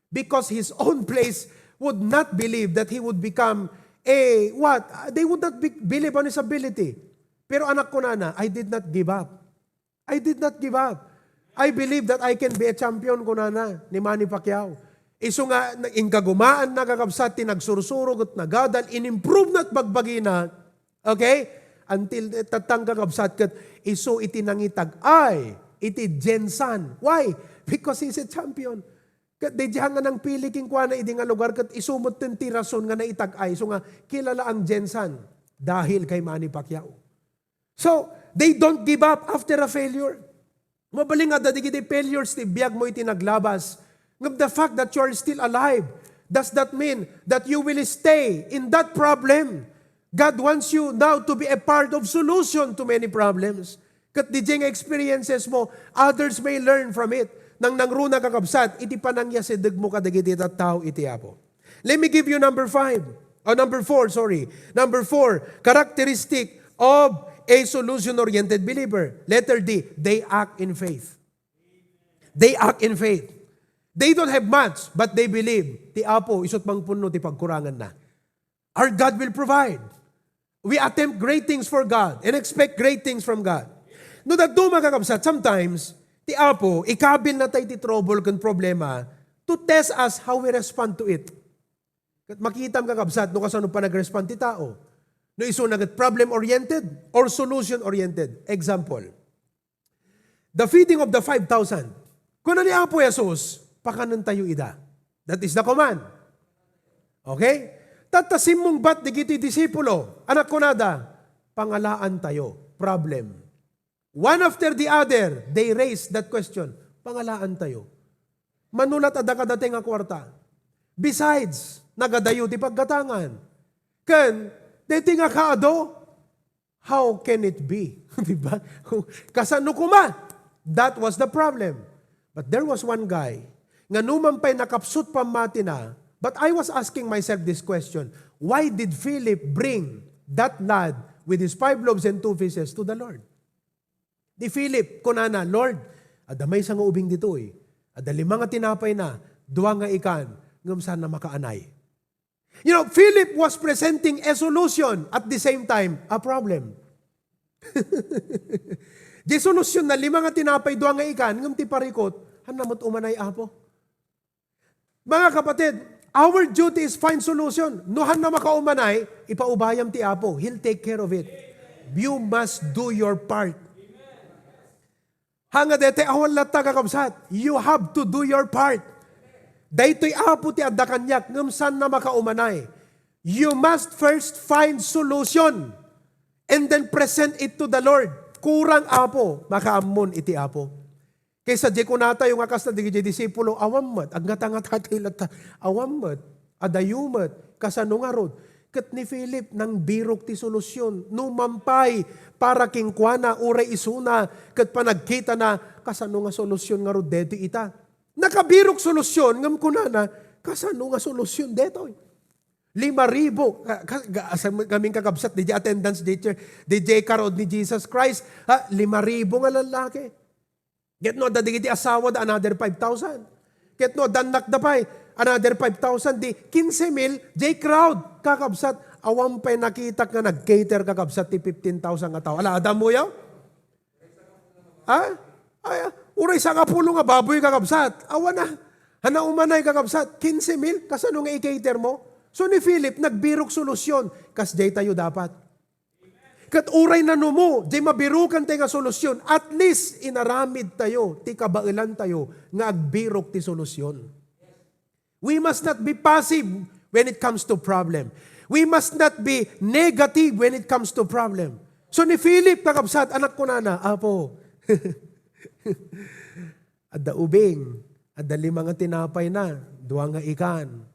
Because his own place would not believe that he would become a what? They would not be, believe on his ability. Pero anak, kunana, "I did not give up. I did not give up. I believe that I can be a champion," kunana ni Manny Pacquiao. Isu nga, na-, inkagumaan na, kakabsat, ti nagsursuro ket nagadal, inimprove na bagbagina. Okay? Until, eh, tatang, kakabsat, ket isu iti nangitag-ay iti Gensan. Why? Because he's a champion. Ket diay nga nangpili kenkuana idi nga lugar, ket isu met ti rason nga naitag-ay. Isu nga kilala ang Gensan dahil kay Manny Pacquiao. So, they don't give up after a failure. Mabalin nga, adda dagiti failures ti biag mo iti naglabas. Ngem the fact that you are still alive, does that mean that you will stay in that problem? God wants you now to be a part of solution to many problems. Ket diay nga experiences mo, others may learn from it. Nangnangruna, kakabsat, iti panangyasideg mo kadagiti tattao iti Apo. Let me give you number five. Oh, number four, sorry. Number four, characteristic of a solution-oriented believer. Letter D, they act in faith. They act in faith. They don't have much, but they believe. Ti Apo, isu't mangpunno ti pagkuranganna. Our God will provide. We attempt great things for God and expect great things from God. No, dadduma, kakabsat, sometimes, ti Apo, ikabil na tayo ti trouble ken problema to test us how we respond to it. Ket makitam, kakabsat, no kasano panagrespond ti tao. No isuna ket problem-oriented or solution-oriented. Example, the feeding of the five thousand. Kuna ni Apo Jesus, "Pakanentayo ida." That is the command. Okay? Tatta, simmungbat dagiti disipulo. Anak, kunada, "Pangalaantayo." Problem. One after the other, they raise that question. "Pangalaantayo. Mano la't adda kadatayo nga kuarta? Besides, nagadayo ti paggatangan. Ken, daytoy nga kaadu, how can it be?" Di ba? Kasano koma? That was the problem. But there was one guy nga numan pay nakapsut pammatina, but I was asking myself this question, why did Philip bring that lad with his five loaves and two fishes to the Lord? Ni Philip, kunana, "Lord, adda maysa nga ubing ditoy. Adda lima nga tinapayna, dua nga ikan, ngem saanna makaanay." You know, Philip was presenting a solution, at the same time, a problem. Di solution na lima nga tinapay, dua nga ikan, ngem ti parikut, "Haanna met umanay, Apo." Mga kapatid, our duty is find solution. No haanna makaumanay, ipaubayam ti Apo. He'll take care of it. You must do your part. Haan nga daytoy, awan latta, kakabsat. You have to do your part. Daytoy, Apo, ti adda kaniak, ngem saanna makaumanay. You must first find solution and then present it to the Lord. Kurang, Apo, makaammon iti Apo. Kaysa di kunatayo nga kasla dagiti disipulo, awan met, agngata-ngata tayo latta, awan met, adayo met, kasano ngarud? Ket ni Philip, nangbirok ti solusyon. Numan pay, para kenkuana, uray isuna, ket panagkitana, kasano nga solusyon ngarud daytoy ita? Nakabirok solusyon, ngem kunana, kasano nga solusyon daytoy? Lima ribu, ka, ka, ka, asam-, kaming kakabsat, didiay attendance, didiay, didiay crowd ni Jesus Christ, ha, lima ribu nga lalaki. Ket no adda dagiti asawa da, another five thousand. Ket no adda annakda pay, another five thousand. Di kinse mil, diay crowd, kakabsat, awan pay nakitak nga nag-cater, kakabsat, ti fifteen thousand nga tao. Ala, adda ammoyo? Ha? Ay, ah, uray sangapulo nga baboy, kakabsat. Awan na. Haan umanay, kakabsat. Kinse mil, kasano nga i-cater mo? So ni Philip, nagbirok solusyon. Kasdiay tayo dapat. Ket uray nanumo, diay mabirokan tayo nga solusyon, at least inaramid tayo ti kabaelan tayo nga agbirok ti solusyon. We must not be passive when it comes to problem. We must not be negative when it comes to problem. So ni Philip, kakabsat, anak kunana, Apo, adda ubing, adda lima nga tinapay na, dua nga ikan.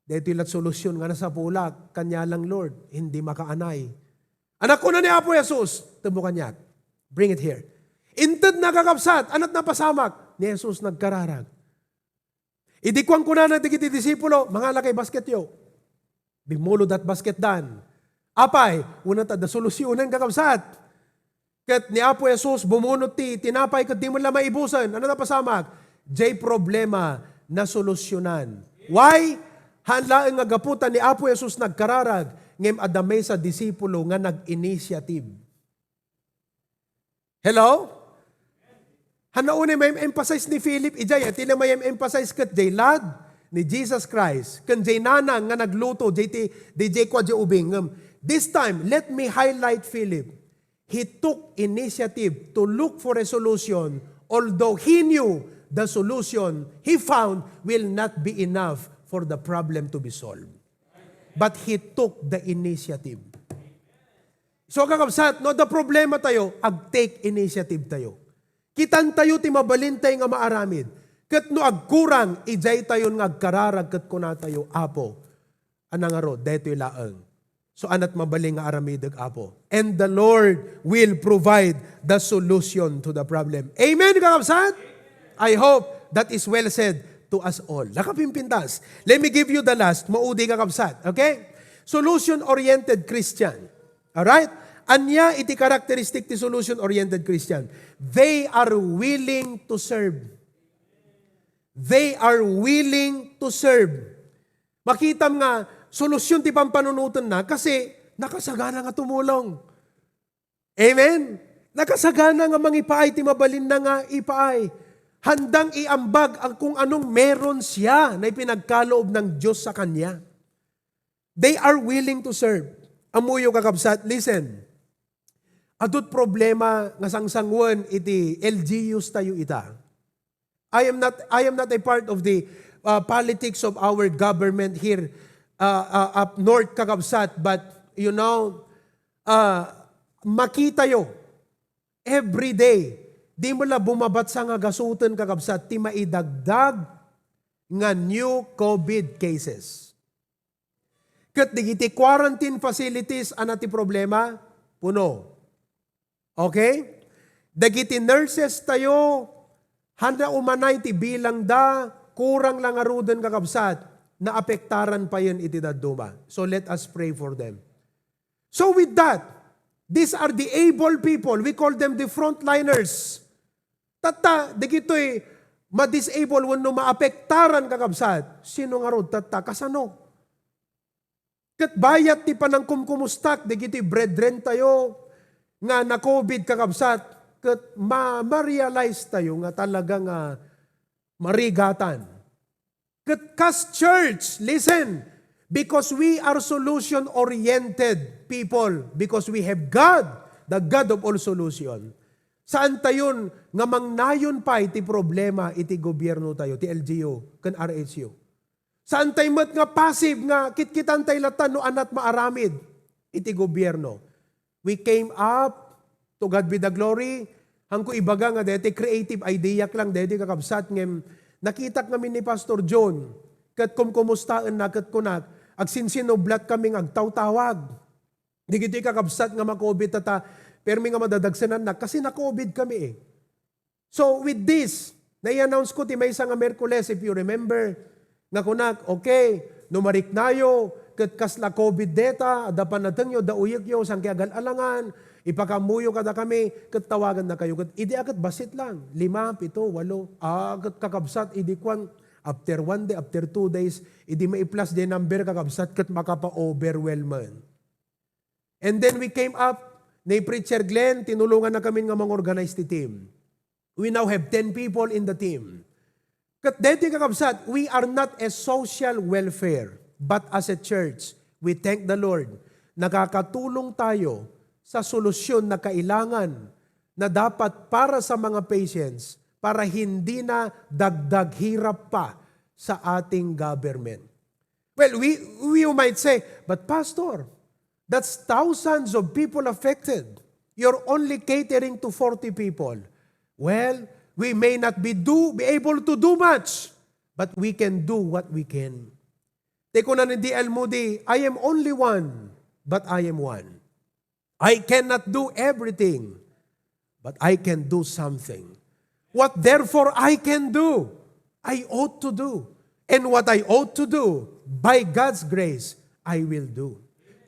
Daytoy lat solusyon nga nasapulak, kaniak lang, Lord, hindi makaanay. Anak, kuna ni Apo Jesus, "Tebmo kaniak. Bring it here." Inted na, kakabsat, ania ti napasamak? Ni Jesus nagkararag. Idi kuan kunana dagiti disipulo, "Mangala kay basketyo." Bimmulod dat basketdan. Apay, una ta da solusyonen, kakabsat. Ket ni Apo Jesus, bumunot ti tinapay ket di met la maibusen. Ania ti napasamak? Diay problema, nasolusyonan. Why? Haan laeng nga gapu ta ni Apo Jesus nagkararag, ngem adda maysa disipulo nga nag-initiative. Hello? Haan unay ma-emphasize ni Philip, idiay, ti la ma-emphasize ket diay lad ni Jesus Christ, ken diay nanang nga nagluto, diay ti, diay kua diay ubing. Ngem, this time, let me highlight Philip. He took initiative to look for a solution, although he knew the solution he found will not be enough for the problem to be solved. But he took the initiative. So, kakabsat, no, adda problema tayo, ag-take initiative tayo. Kitan tayo ti mabalin tayo nga maaramid. Ket no agkurang, idiay tayon nga agkararag ket kuna tayo, "Apo, ania ngarud, daytoy laeng." So, ania ti mabalin nga aramidek, Apo. And the Lord will provide the solution to the problem. Amen, kakabsat? I hope that is well said to us all. Nakapimpintas. Let me give you the last. Maudi, kakabsat. Okay? Solution-oriented Christian. Alright? Ania iti characteristic ti solution-oriented Christian? They are willing to serve. They are willing to serve. Makitam nga solusyon ti pampanunotenna kasi nakasagana nga tumulong. Amen? Nakasagana nga mangipaay ti mabalinna nga ipaay. Handang iambag ang kung anong meron siya na ipinagkaloob ng Diyos sa kanya. They are willing to serve. Ammoyo, kakabsat, listen. Adut problema nga sangsanguen iti L G Us tayo ita. I am not, I am not a part of the, uh, politics of our government here, uh, uh, up north, kakabsat, but, you know, uh, makitayo every day, di mo la bumabatsa nga gasuten, kakabsat, ti maidagdag nga new COVID cases. Ket dagiti quarantine facilities, ania ti problema? Puno. Okay? Dagiti nurses tayo, haan umanay ti bilangda, kurang la ngaruden, kakabsat, naapektaran payen iti dadduma. So let us pray for them. So with that, these are the able people. We call them the frontliners. Tatta, dagitoy ma-disable wenno maapektaran, kakabsat. Sino ngarud tatta? Kasano? Ket bayat ti panangkumkumustak dagiti brethren tayo nga na-COVID, kakabsat, ket ma-, ma-realize tayo nga talaga nga marigatan. Ket kas church, listen, because we are solution-oriented people, because we have God, the God of all solution, saan tayon nga mangnayon pay ti problema iti gobierno tayo, ti L G U, ken R H U. Saan tay met nga passive nga kitkitantay latta no anat maaramid iti gobierno. We came up, to God be the glory. Hangko ibaga nga deti creative ideaak lang deti kakabsat ngem nakitak ngamin ni Pastor John ket kumkumustaenna ket kunak, agsinsinublat kami nga agtawtawag. Digitoy kakabsat nga ma-COVID tata, permi nga madadagsenannak kasi na-COVID kami eh. So with this, nai-announce ko ti maysa nga Miyerkules, if you remember, nga kunak, okay, no mariknayo, ket kasla COVID deta, adda pannatengyo, adda uyekyo, sangki agal-alangan, ipakaammoyo kadakami, ket tawagannakayo. Ket idi a ket bassit lang, lima, pito, walo. Ah, ket kakabsat, idi kuan, after one day, after two days, idi maiplas di number, kakabsat, ket makapa-overwhelm man. And then we came up, ni Preacher Glenn, tinulonganna kami nga mangorganize ti team. We now have ten people in the team. Ket daytoy kakabsat, we are not a social welfare, but as a church, we thank the Lord. Nakakatulong tayo sa solusyon na kailangan na dapat para sa mga patients para hindi na dagdag hirap pa sa ating government. Well, we, we you might say, "But Pastor, that's thousands of people affected. You're only catering to forty people." Well, we may not be do be able to do much, but we can do what we can. Ti kuna ni D L Moody, "I am only one, but I am one." I cannot do everything, but I can do something. What therefore I can do, I ought to do. And what I ought to do, by God's grace, I will do.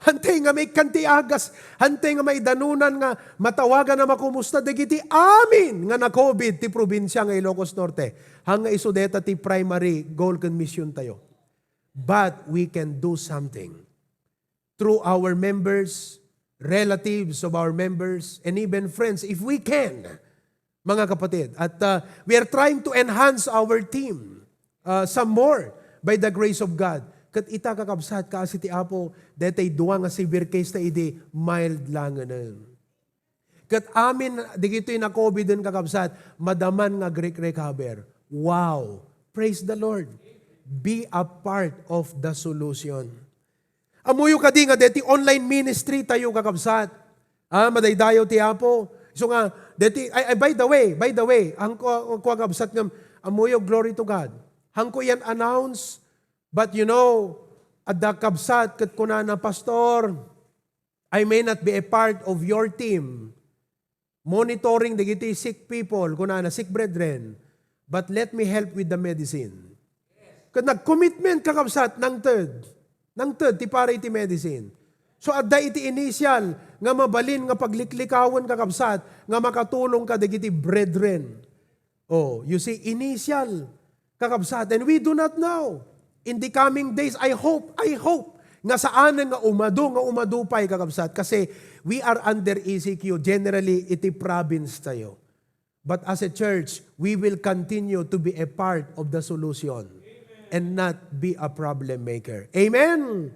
Hantay nga may kantiagas, hantay nga may danunan nga matawagan a makumusta dagiti amin nga na-COVID ti probinsya nga Ilocos Norte. Hanga isu deta ti primary goal ken mission tayo. But we can do something through our members, relatives of our members, and even friends, if we can, mga kapatid. At uh, we are trying to enhance our team uh, some more by the grace of God. Ket ita, kakabsat, kaasi ti Apo, detay dua nga severe case ta idi mild langen. Ket amin digitoy na-COVID-en, kakabsat, madaman nga agre-recover. Wow! Praise the Lord! Be a part of the solution. Ammoyo kadi nga deti online ministry tayo, kakabsat? Ah, madaydayaw ti Apo. So nga, deti, ay, ay, by the way, by the way, ang ku-, ang kua, kabsat, nga, ammoyo, glory to God. Hangko yan announce, but you know, adda kabsat, ket kunana, "Pastor, I may not be a part of your team monitoring dagiti sick people," kunana, "sick brethren, but let me help with the medicine." Ket nag-commitment, kakabsat, nangted. Nangted ti para iti medicine. So, adda iti initial nga mabalin nga pagliklikawon, kakabsat, nga makatulong kadagiti brethren. Oh, you see, initial, kakabsat. And we do not know. In the coming days, I hope, I hope nga saanen nga umadu, nga umadu pay, kakabsat. Kasi we are under E C Q, generally, iti province tayo. But as a church, we will continue to be a part of the solution and not be a problem maker. Amen!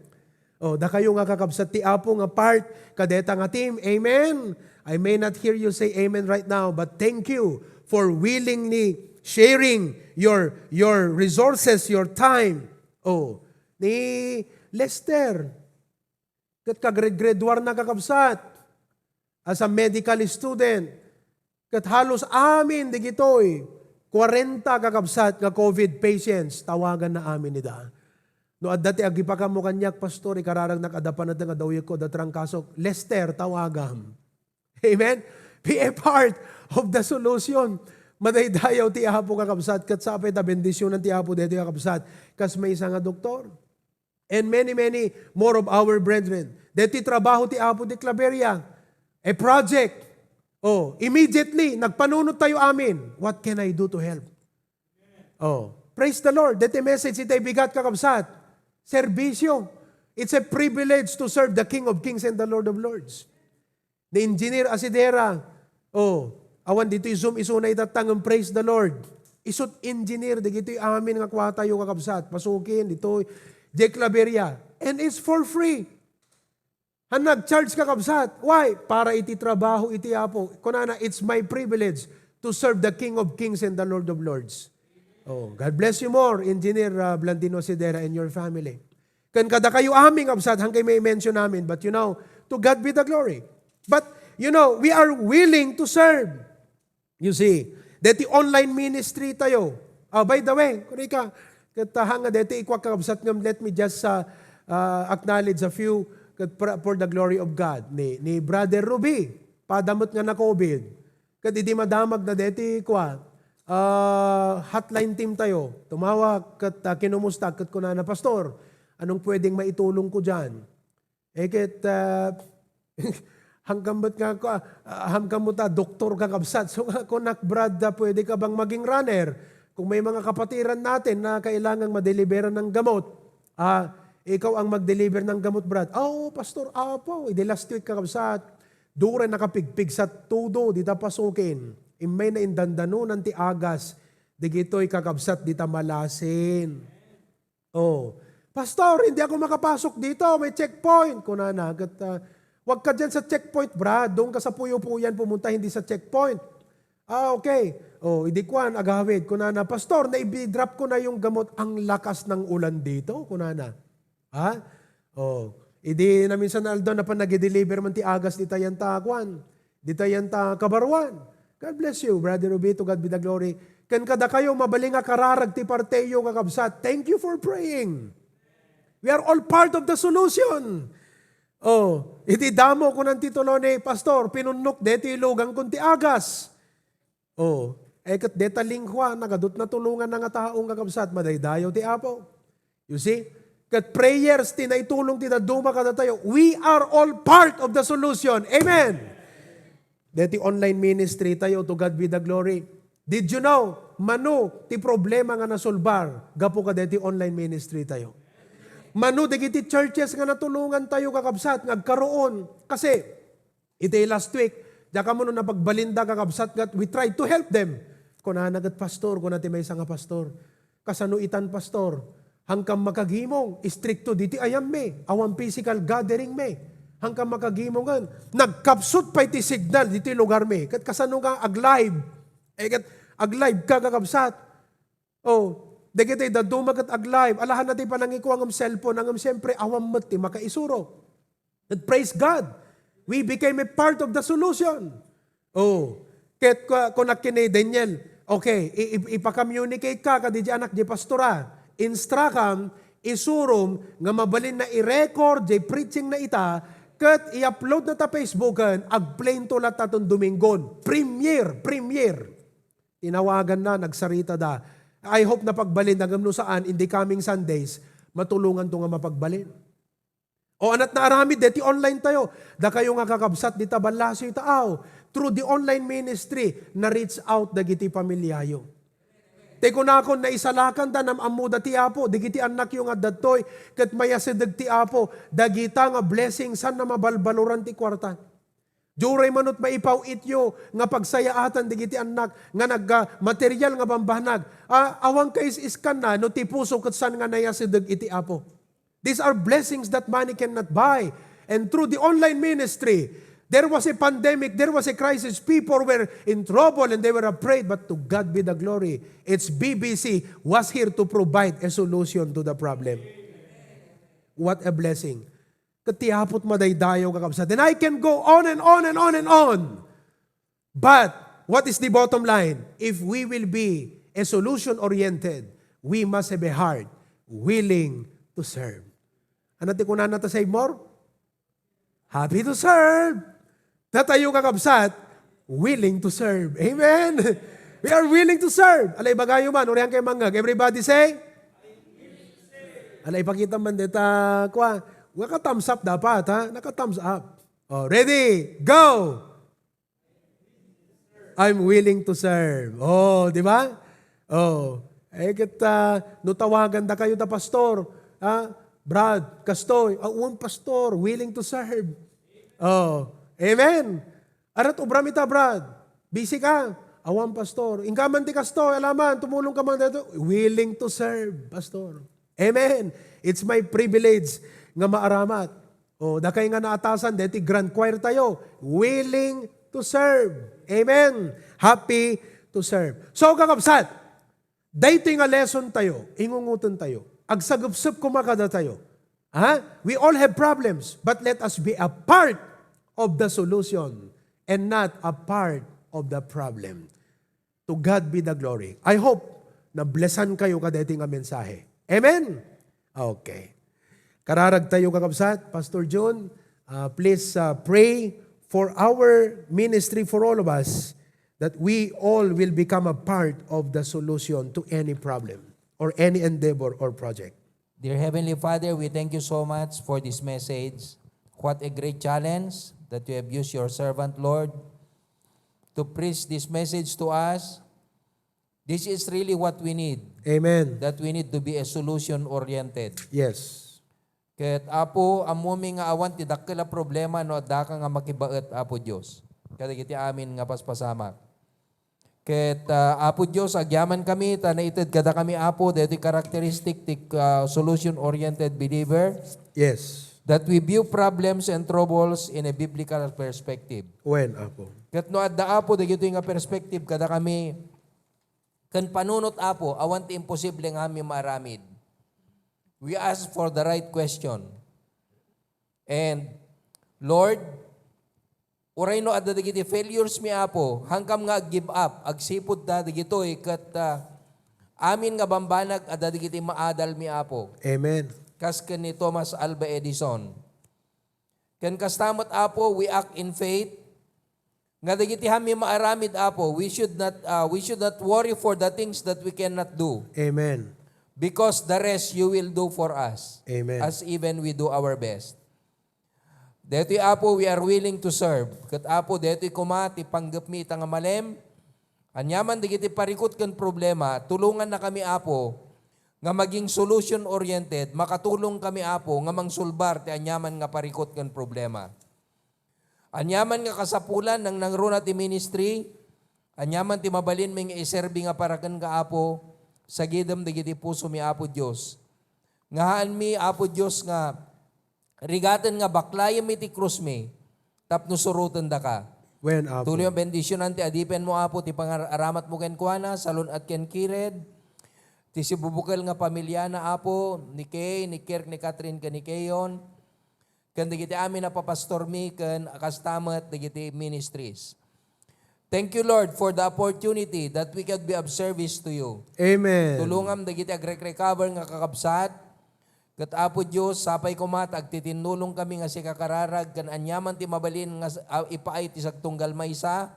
Oh, dakayo nga kakabsat ti Apo nga part kadeta nga team. Amen! I may not hear you say amen right now, but thank you for willingly sharing your, your resources, your time. Oh, ni Lester, ket ka-grade, grade one na, kakabsat. As a medical student, ket halos amin digitoy, kwarenta, kakabsat, nga COVID patients, tawaganna amin ida. No adda ti agipakammo kaniak, "Pastor, ikararagnak, adda panateng, adda uyekko, adda trangkasok." "Lester, tawagam." Amen? Be a part of the solution. Madaydayaw ti Apo, kakabsat, ket sapay ta bendisionan ti Apo daytoy, kakabsat, kas maysa nga doktor. And many, many more of our brethren. Deti trabaho ti Apo ti Claveria. A project. Oh, immediately, nagpanunot tayo amin. "What can I do to help?" Oh, praise the Lord. Deti message itay bigat, kakabsat. Serbisyo. It's a privilege to serve the King of Kings and the Lord of Lords. Ni Engineer Asidera, oh, awan ditoy Zoom, isuna itatta ngem, praise the Lord. Isut engineer, digitoy amin nga kuatayo, kakabsat. Pasukin, ditoy. Jake Laveria. And it's for free. Han nag-charge, kakabsat. Why? Para iti trabaho iti Apo. Kunana, "It's my privilege to serve the King of Kings and the Lord of Lords." Oh, God bless you more, Engineer, uh, Blandino Sidera and your family. Ken kadakayo amin, kabsat, hangkay may mention namin, but you know, to God be the glory. But, you know, we are willing to serve. You see, deti online ministry tayo. Ah, by the way, kung ika, kataha nga deti ikwa, kakabsat, ngem let me just, uh, uh, acknowledge a few ket pra-, for the glory of God. Ni, ni Brother Ruby, pada met nga na-COVID. Ket idi madamag na deti ikwa, ah, hotline team tayo. Tumawag ket, ah, kinumusta ket kunana, "Pastor, anong pwedeng maitulong ko diyan?" Eh, ket, ah, hangkan met nga ako, ah, ah, hangkan met a doktor, kakabsat. So, nga kunak, "Brad, ah, pwede ka bang maging runner? Kung may mga kapatiran natin na kailangang madeliveran ng gamot, ah, ikaw ang mag-deliver ng gamot, Brad." "Ah, oo, Pastor, apo." Idi last week, kakabsat, duro nakapigpigsa todo dita pasukin. Immay na indandanonan ti agas, digitoy, kakabsat, dita malasin. Oh, "Pastor, hindi ako makapasok dito, may checkpoint." Kunana, ket, ah, "Wag ka dyan sa checkpoint, Brad. Doon ka sa puyo-puyan pumunta, hindi sa checkpoint." "Ah, okay." Oh, idi kuan, agawid. Kunana, "Pastor, naibi-drop ko na yung gamot." "Ang lakas ng ulan dito," kunana. Ha? Oh, idi na minsan aldaw, napan nag-deliver man ti agas dita yan ta kuan. Dita yan ta kabaruan. God bless you, Brother Rubito. God be the glory. Ken kadakayo, mabalin nga kararag ti parteyo, kakabsat. Thank you for praying. We are all part of the solution. Oh, iti damo, kunan ti tuloni, "Pastor, pinunnok deti lugang kun ti agas." Oh, eh, ket deta lingua, nagadut natulongan na nga tao, kakabsat, madaydayaw ti Apo. You see? Ket prayers ti naitulong ti dadduma kadatayo. We are all part of the solution. Amen. Deti online ministry tayo, to God be the glory. Did you know, mano ti problema nga nasolbar gapu kadeti online ministry tayo? Mano dagiti churches nga natulongan tayo, kakabsat, nga agkaroon? Kasi, iti last week, diak ammo no napagbalinda, kakabsat, nga we tried to help them. Kunana ket, "Pastor," kuna ti maysa nga pastor, "kasano itan, Pastor? Hangkan makagimong, istrikto diti ayammi, awan physical gathering mi. Hangkan makagimongen, nagkapsut pay ti signal diti lugar mi. Ket kasano nga ag-live?" Eh, ket ag-live ka, kakabsat. Oh, dagiti dadduma ket ag-live. Alahan na ti panangikua ngem cellphone, ngem siyempre, awan met ti makaisuro. And praise God, we became a part of the solution. Oh, ket ku-, kunak ken ni Daniel, "Okay, i-, i-, ipaka-communicate ka kadi di anak di pastora. Instrakam, isurom nga mabalin na i-record di preaching na ita, ket i-upload na ta Facebooken, ag-play to latta ton Dominggon. Premiere, premiere." Tinawagan na, nagsarita da. I hope napagbalin, ngem no saan, in the coming Sundays, matulongan to nga mapagbalin. O, anat naaramid, deti online tayo. Dakayo nga kakabsat, dita ballasoy taaw. Through the online ministry, na-reach out dagiti pamilyayo. Ti kunakon, naisalakan da, nam-ammoda ti Apo, dagiti annakyo nga adda ditoy, ket mayasideg ti Apo, dagita nga blessing, saan na mabalbaloran ti kuarta. Diyoray manut maipaw-ityo nga pagsayaatan dagiti annak nga nagga material nga bambanag. Ah, awan ka is-iskanna no ti puso ket saan nga nayasideg iti Apo. These are blessings that money cannot buy. And through the online ministry, there was a pandemic, there was a crisis, people were in trouble and they were afraid, but to God be the glory. It's B B C was here to provide a solution to the problem. What a blessing. Ket ti Apo ti madaydayaw, kakabsat. And I can go on and on and on and on. But what is the bottom line? If we will be a solution-oriented, we must have a heart willing to serve. Ano ti kunana ta, Save More? Happy to serve. Datayo, kakabsat, willing to serve. Amen. We are willing to serve. Ala, ibagayo man, urian kayo mangag. Everybody say, ala, ipakita man dita, kwa. Naka-thumbs up dapat, ha? Naka-thumbs up. Oh, ready? Go! I'm willing to serve. Oh, di ba? Oh, eh, ket, ah, no tawagan da kayo ta, "Pastor, ah, Brad, kastoy." "Ah, wen, Pastor, willing to serve." Oh, amen. "Arat ubram ita, Brad. Busy ka?" "Awan, Pastor." "Inka man ti kastoy, alaman, tumulong ka man dito." "Willing to serve, Pastor." Amen. It's my privilege nga maaramat. O, dakay nga naatasan, deti grand choir tayo. Willing to serve. Amen. Happy to serve. So, kakabsat, Daytoy nga lesson tayo, ingungoten tayo. Agsagepsep koma kadatayo. Ha? We all have problems, but let us be a part of the solution and not a part of the problem. To God be the glory. I hope na blessan kayo kadaytoy nga mensahe. Amen? Okay. Kararag tayo, kakabsat. Pastor Jun, uh, please, uh, pray for our ministry, for all of us, that we all will become a part of the solution to any problem or any endeavor or project. Dear Heavenly Father, we thank you so much for this message. What a great challenge that you have used your servant, Lord, to preach this message to us. This is really what we need. Amen. That we need to be a solution-oriented. Yes. Ket, Apo, ammomi nga awan ti dakkel a problema no addaka nga makibaet, Apo Dios, kadagiti amin nga paspasamak. Ket, ah, Apo Dios, agyaman kami ta naited kadakami, Apo, daytoy characteristic ti, ah, solution-oriented believer. Yes. That we view problems and troubles in a biblical perspective. Wen, Apo. Ket no adda, Apo, dagitoy nga perspective kadakami, ken panunot, Apo, awan ti imposible nga amin maaramid. We ask for the right question. And, Lord, uray no adda dagiti failures mi, Apo, hangkam nga ag-give up, agsipud ta dagitoy, ket, ah, amin nga bambanag adda dagiti maadal mi, Apo. Amen. Kas ken ni Thomas Alva Edison. Ken kasta met, Apo, we act in faith. Nga dagiti amin maaramid, Apo, we should not, ah, we should not worry for the things that we cannot do. Amen. Because the rest you will do for us. Amen. As even we do our best. Daytoy, Apo, we are willing to serve. Ket, Apo, daytoy koma ti panggepmi ita nga malem. Aniaman dagiti parikut ken problema, tulongannakami, Apo, nga maging solution-oriented, makatulong kami, Apo, nga mangsulbar ti aniaman nga parikut ken problema. Aniaman nga kasapulan, nangnangruna ti ministry, aniaman ti mabalinmi nga iserbi nga para kenka, Apo, sagidem dagiti pusomi, Apo Dios. Nga haanmi, Apo Dios, nga rigaten nga baklayenmi ti krusmi tapno surotendaka. Wen, Apo. Tuloy a bendisionan ti adipenmo, Apo, ti pangar-, aramatmo kenkuana, salun-at ken kired. Ti sibubukel nga pamiliana, Apo, ni Kay, ni Kirk, ni Catherine, ken ni Keyon, ken dagiti amin a papastormi, ken kasta met dagiti ministries. Thank you, Lord, for the opportunity that we could be of service to you. Amen. Tulongam dagiti agrekrecover nga kakabsat. Ket, Apo Dios, sapay koma ta agtitinnulong kami nga sika kararag ken aniaman ti mabalin nga s-, a, ipaay ti sagtunggal maysa,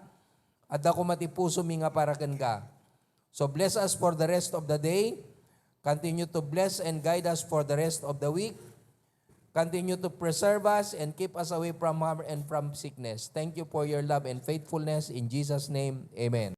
adda koma ti pusomi nga para kenka. So bless us for the rest of the day. Continue to bless and guide us for the rest of the week. Continue to preserve us and keep us away from harm and from sickness. Thank you for your love and faithfulness. In Jesus' name, amen.